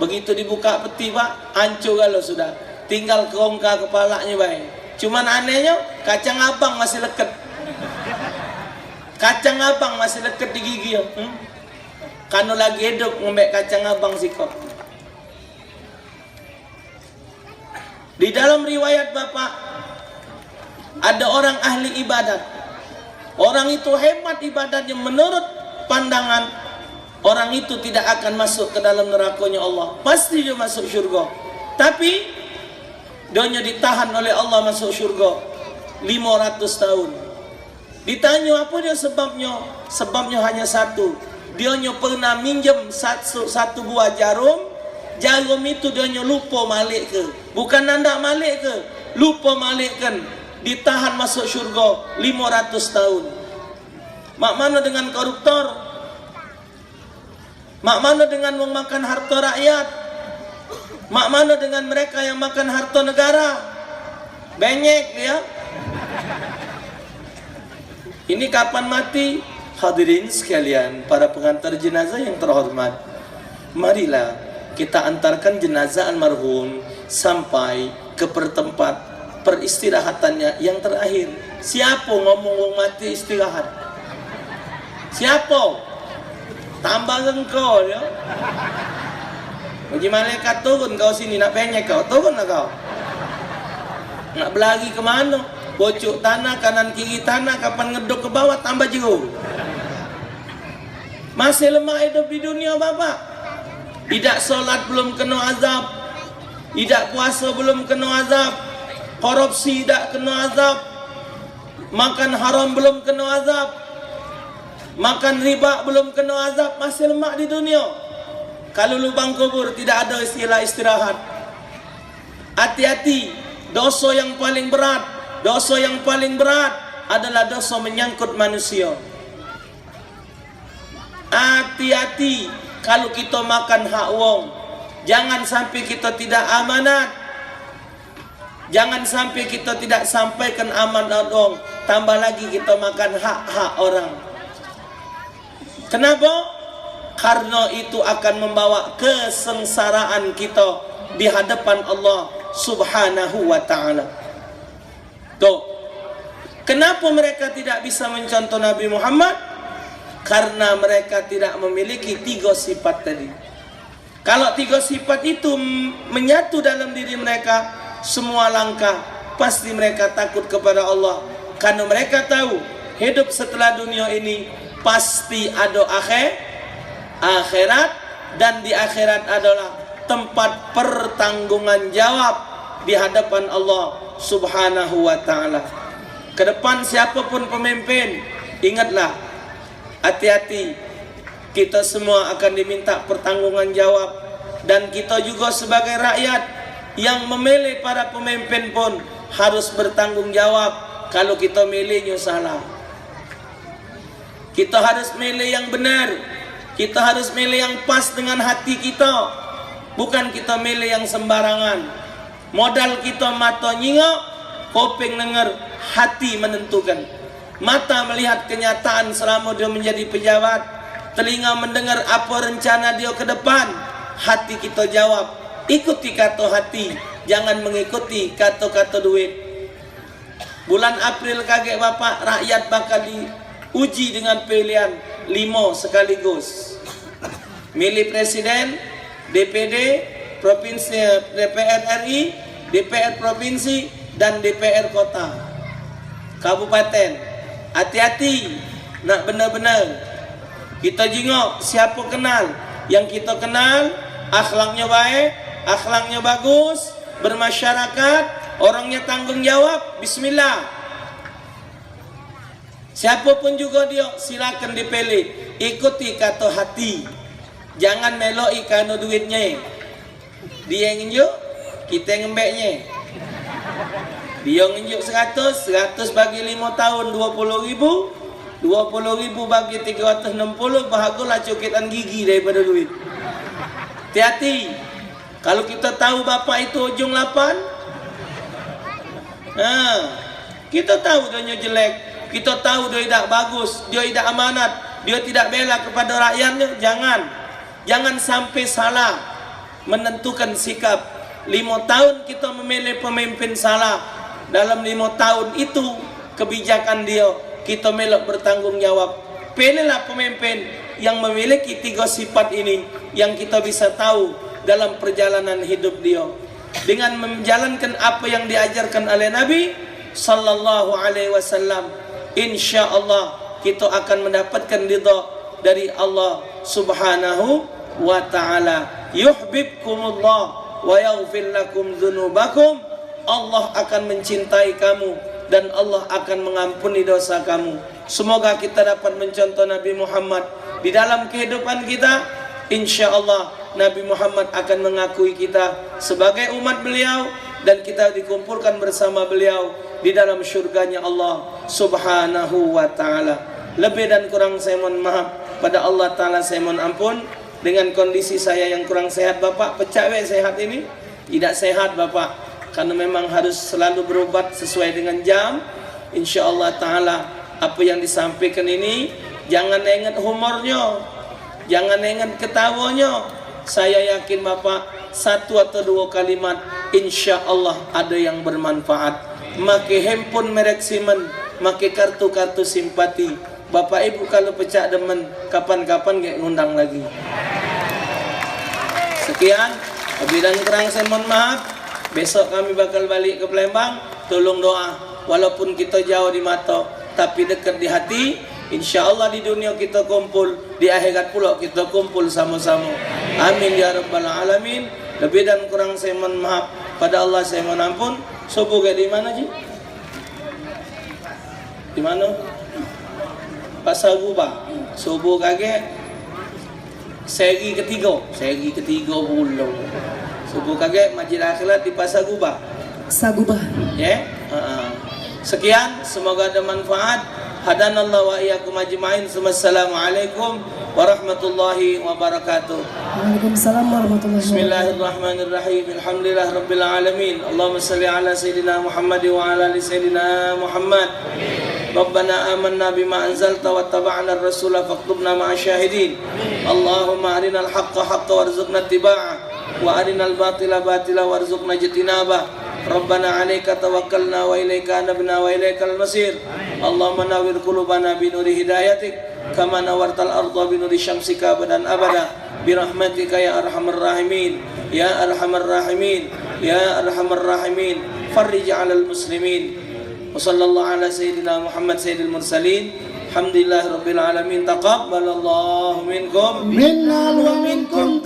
Begitu dibuka peti, Pak, hancur galo sudah. Tinggal kerongka kepalaknyo bae. Cuman anehnyo, kacang abang masih leket. Kacang abang masih leket di gigi. Hmm? Kano lagi hidup ngembek kacang abang sikok. Di dalam riwayat Bapak, ada orang ahli ibadat. Orang itu hebat ibadatnya menurut pandangan, orang itu tidak akan masuk ke dalam nerakanya Allah. Pasti dia masuk syurga. Tapi, dunia ditahan oleh Allah masuk syurga lima ratus tahun. Ditanyo apo dio sebabnyo? Sebabnyo hanyo satu. Dionyo pernah minjem satu, satu buah jarum. Jarum itu dionyo lupo malekke. Bukan ndak malekke, lupo malekkan. Ditahan masuk syurga limo ratus tahun. Mak mano dengan koruptor? Mak mano dengan wong makan harto rakyat? Mak mano dengan mereka yang makan harto negara? Benyek dia. Ini kapan mati? Hadirin sekalian, para pengantar jenazah yang terhormat, marilah kita antarkan jenazah almarhum sampai ke pertempat peristirahatannya yang terakhir. Siapo ngomong wong mati istirahat? Siapo? Tambah engko yo. Uji malaikat turun kau sini, nak benyek kau, turunlah kau. Nak belari ke mano? Pucuk tanah, kanan kiri tanah, kapan ngedok ke bawah tambah jero. Masih lemak hidup di dunia, Bapak. Idak solat belum keno azab. Idak puaso belum keno azab. Korupsi idak keno azab. Makan haram belum keno azab. Makan riba belum keno azab, masih lemak di dunia. Kalu lubang kubur tidak ada istilah istirahat. Hati-hati, doso yang paling berat, doso yang paling berat adalah doso menyangkut manusia. Hati-hati kalu kito makan hak wong. Jangan sampai kito tidak amanat. Jangan sampai kito tidak sampaikan amanat wong. Tambah lagi kito makan hak-hak orang. Kenapa? Karena itu akan membawa kesengsaraan kito di hadapan Allah Subhanahu wa Ta'ala. Tuh. Kenapa mereka tidak bisa mencontoh Nabi Muhammad? Karena mereka tidak memiliki tiga sifat tadi. Kalau tiga sifat itu m-, menyatu dalam diri mereka, semua langkah pasti mereka takut kepada Allah. Karena mereka tahu hidup setelah dunia ini pasti ada akhir, akhirat, dan di akhirat adalah tempat pertanggungan jawab di hadapan Allah Subhanahu wa Ta'ala. Kedepan, siapapun pemimpin, ingatlah, hati-hati, kita semua akan diminta pertanggungan jawab, dan kita juga sebagai rakyat yang memilih para pemimpin pun harus bertanggung jawab kalau kita milihnya salah. Kita harus milih yang benar. Kita harus milih yang pas dengan hati kita. Bukan kita milih yang sembarangan. Modal kita mato nyingok, kuping denger, hati menentukan. Mata melihat kenyataan selama dia menjadi pejabat, telinga mendengar apa rencana dia ke depan, hati kita jawab. Ikuti kata hati, jangan mengikuti kata-kata duit. Bulan April kagek Bapak, rakyat bakal diuji dengan pilihan limo sekaligus. Milih presiden, D P D, provinsi, D P R R I, D P R provinsi, dan D P R kota, kabupaten. Hati-hati, nak benar-benar. Kita jingok siapa kenal. Yang kita kenal, akhlaknya baik, akhlaknya bagus, bermasyarakat, orangnya tanggung jawab, bismillah. Siapa pun juga dia, silakan dipilih. Ikuti kata hati. Jangan meloi karena duitnya. Dia ngenjuk, kita ngembeknya. Dia ngenjuk seratus, seratus bagi lima tahun, dua puluh ribu. Dua puluh ribu bagi tiga ratus enam puluh, bahagolah coketan gigi daripada duit. Hati-hati. Kalau kita tahu bapak itu ujung lapan, ha, kita tahu dia nyo jelek, kita tahu dia tidak bagus, dia tidak amanat, Dio tidak bela kepada rakyatnyo, jangan. Jangan sampai salah menentukan sikap. Limo tahun kita memilih pemimpin salah. Dalam limo tahun itu, kebijakan dio, kita melok bertanggung jawab. Pilihlah pemimpin yang memiliki tiga sifat ini, yang kita bisa tahu dalam perjalanan hidup dio. Dengan menjalankan apa yang diajarkan oleh Nabi sallallahu alaihi wasallam, insya Allah kita akan mendapatkan ridha dari Allah Subhanahu wa taala. Yuhibbukumullah wa yaghfir lakum dzunubakum. Allah akan mencintai kamu dan Allah akan mengampuni dosa kamu. Semoga kita dapat mencontoh Nabi Muhammad di dalam kehidupan kita. Insya Allah Nabi Muhammad akan mengakui kita sebagai umat beliau dan kita dikumpulkan bersama beliau di dalam syurganya Allah Subhanahu wa taala. Lebih dan kurang saya mohon maaf, pada Allah taala saya mohon ampun. Dengan kondisi saya yang kurang sehat, Bapak, pecak be sehat ini. Tidak sehat, Bapak, karena memang harus selalu berobat sesuai dengan jam. Insya Allah taala, apa yang disampaikan ini, jangan ingat humornya, jangan ingat ketawanya. Saya yakin, Bapak, satu atau dua kalimat, insya Allah ada yang bermanfaat. Make handphone merek Siemens, make kartu-kartu simpati. Bapak Ibu kalau pecak demen, kapan-kapan gek ngundang lagi. Sekian, lebih dan kurang saya mohon maaf. Besok kami bakal balik ke Palembang. Tolong doa, walaupun kita jauh di mata, tapi dekat di hati. Insya Allah di dunia kita kumpul, di akhirat pula kita kumpul sama-sama. Amin ya rabbal alamin. Lebih dan kurang saya mohon maaf. Pada Allah saya mohon ampun. Subuh gek di mana, Ji? Di mana? Pasar Gubah. Subuh kagek seri ketiga. Seri ketiga pulo. Subuh kagek Masjid Akhirat di Pasar Gubah. Pasar Gubah. Ya? Ha. Sekian, semoga ada manfaat. Hadanallahu wa iyyakum ajmain. Assalamualaikum warahmatullahi wabarakatuh. Waalaikumsalam warahmatullahi wabarakatuh. Bismillahirrahmanirrahim. Alhamdulillah rabbil alamin. Allahumma salli ala sayyidina Muhammad wa ala ali sayyidina Muhammad. Rabbana amanna bima anzalta wa taba'na ar-rasula faktubna ma'asy syahidin. Allahumma arinal haqqa haqqa warzuqna ittiba'ah, wa arinal batila batila warzuqna ijtinabah. Rabbana alaika tawakkalna wa ilaika anabna wa ilaikal masir. Allahumma nawwir qulubana binuri hidayatik. Kama nawartal arda binuri syamsika abadan abada, birahmatika ya arhamar rahimin, ya arhamar rahimin, ya arhamar rahimin. Farrij alal muslimin. Wa sallallahu ala sayyidina Muhammad sayyidil mursalin. Alhamdulillah rabbil alamin. Taqabbalallahu minkum. Minna wa minkum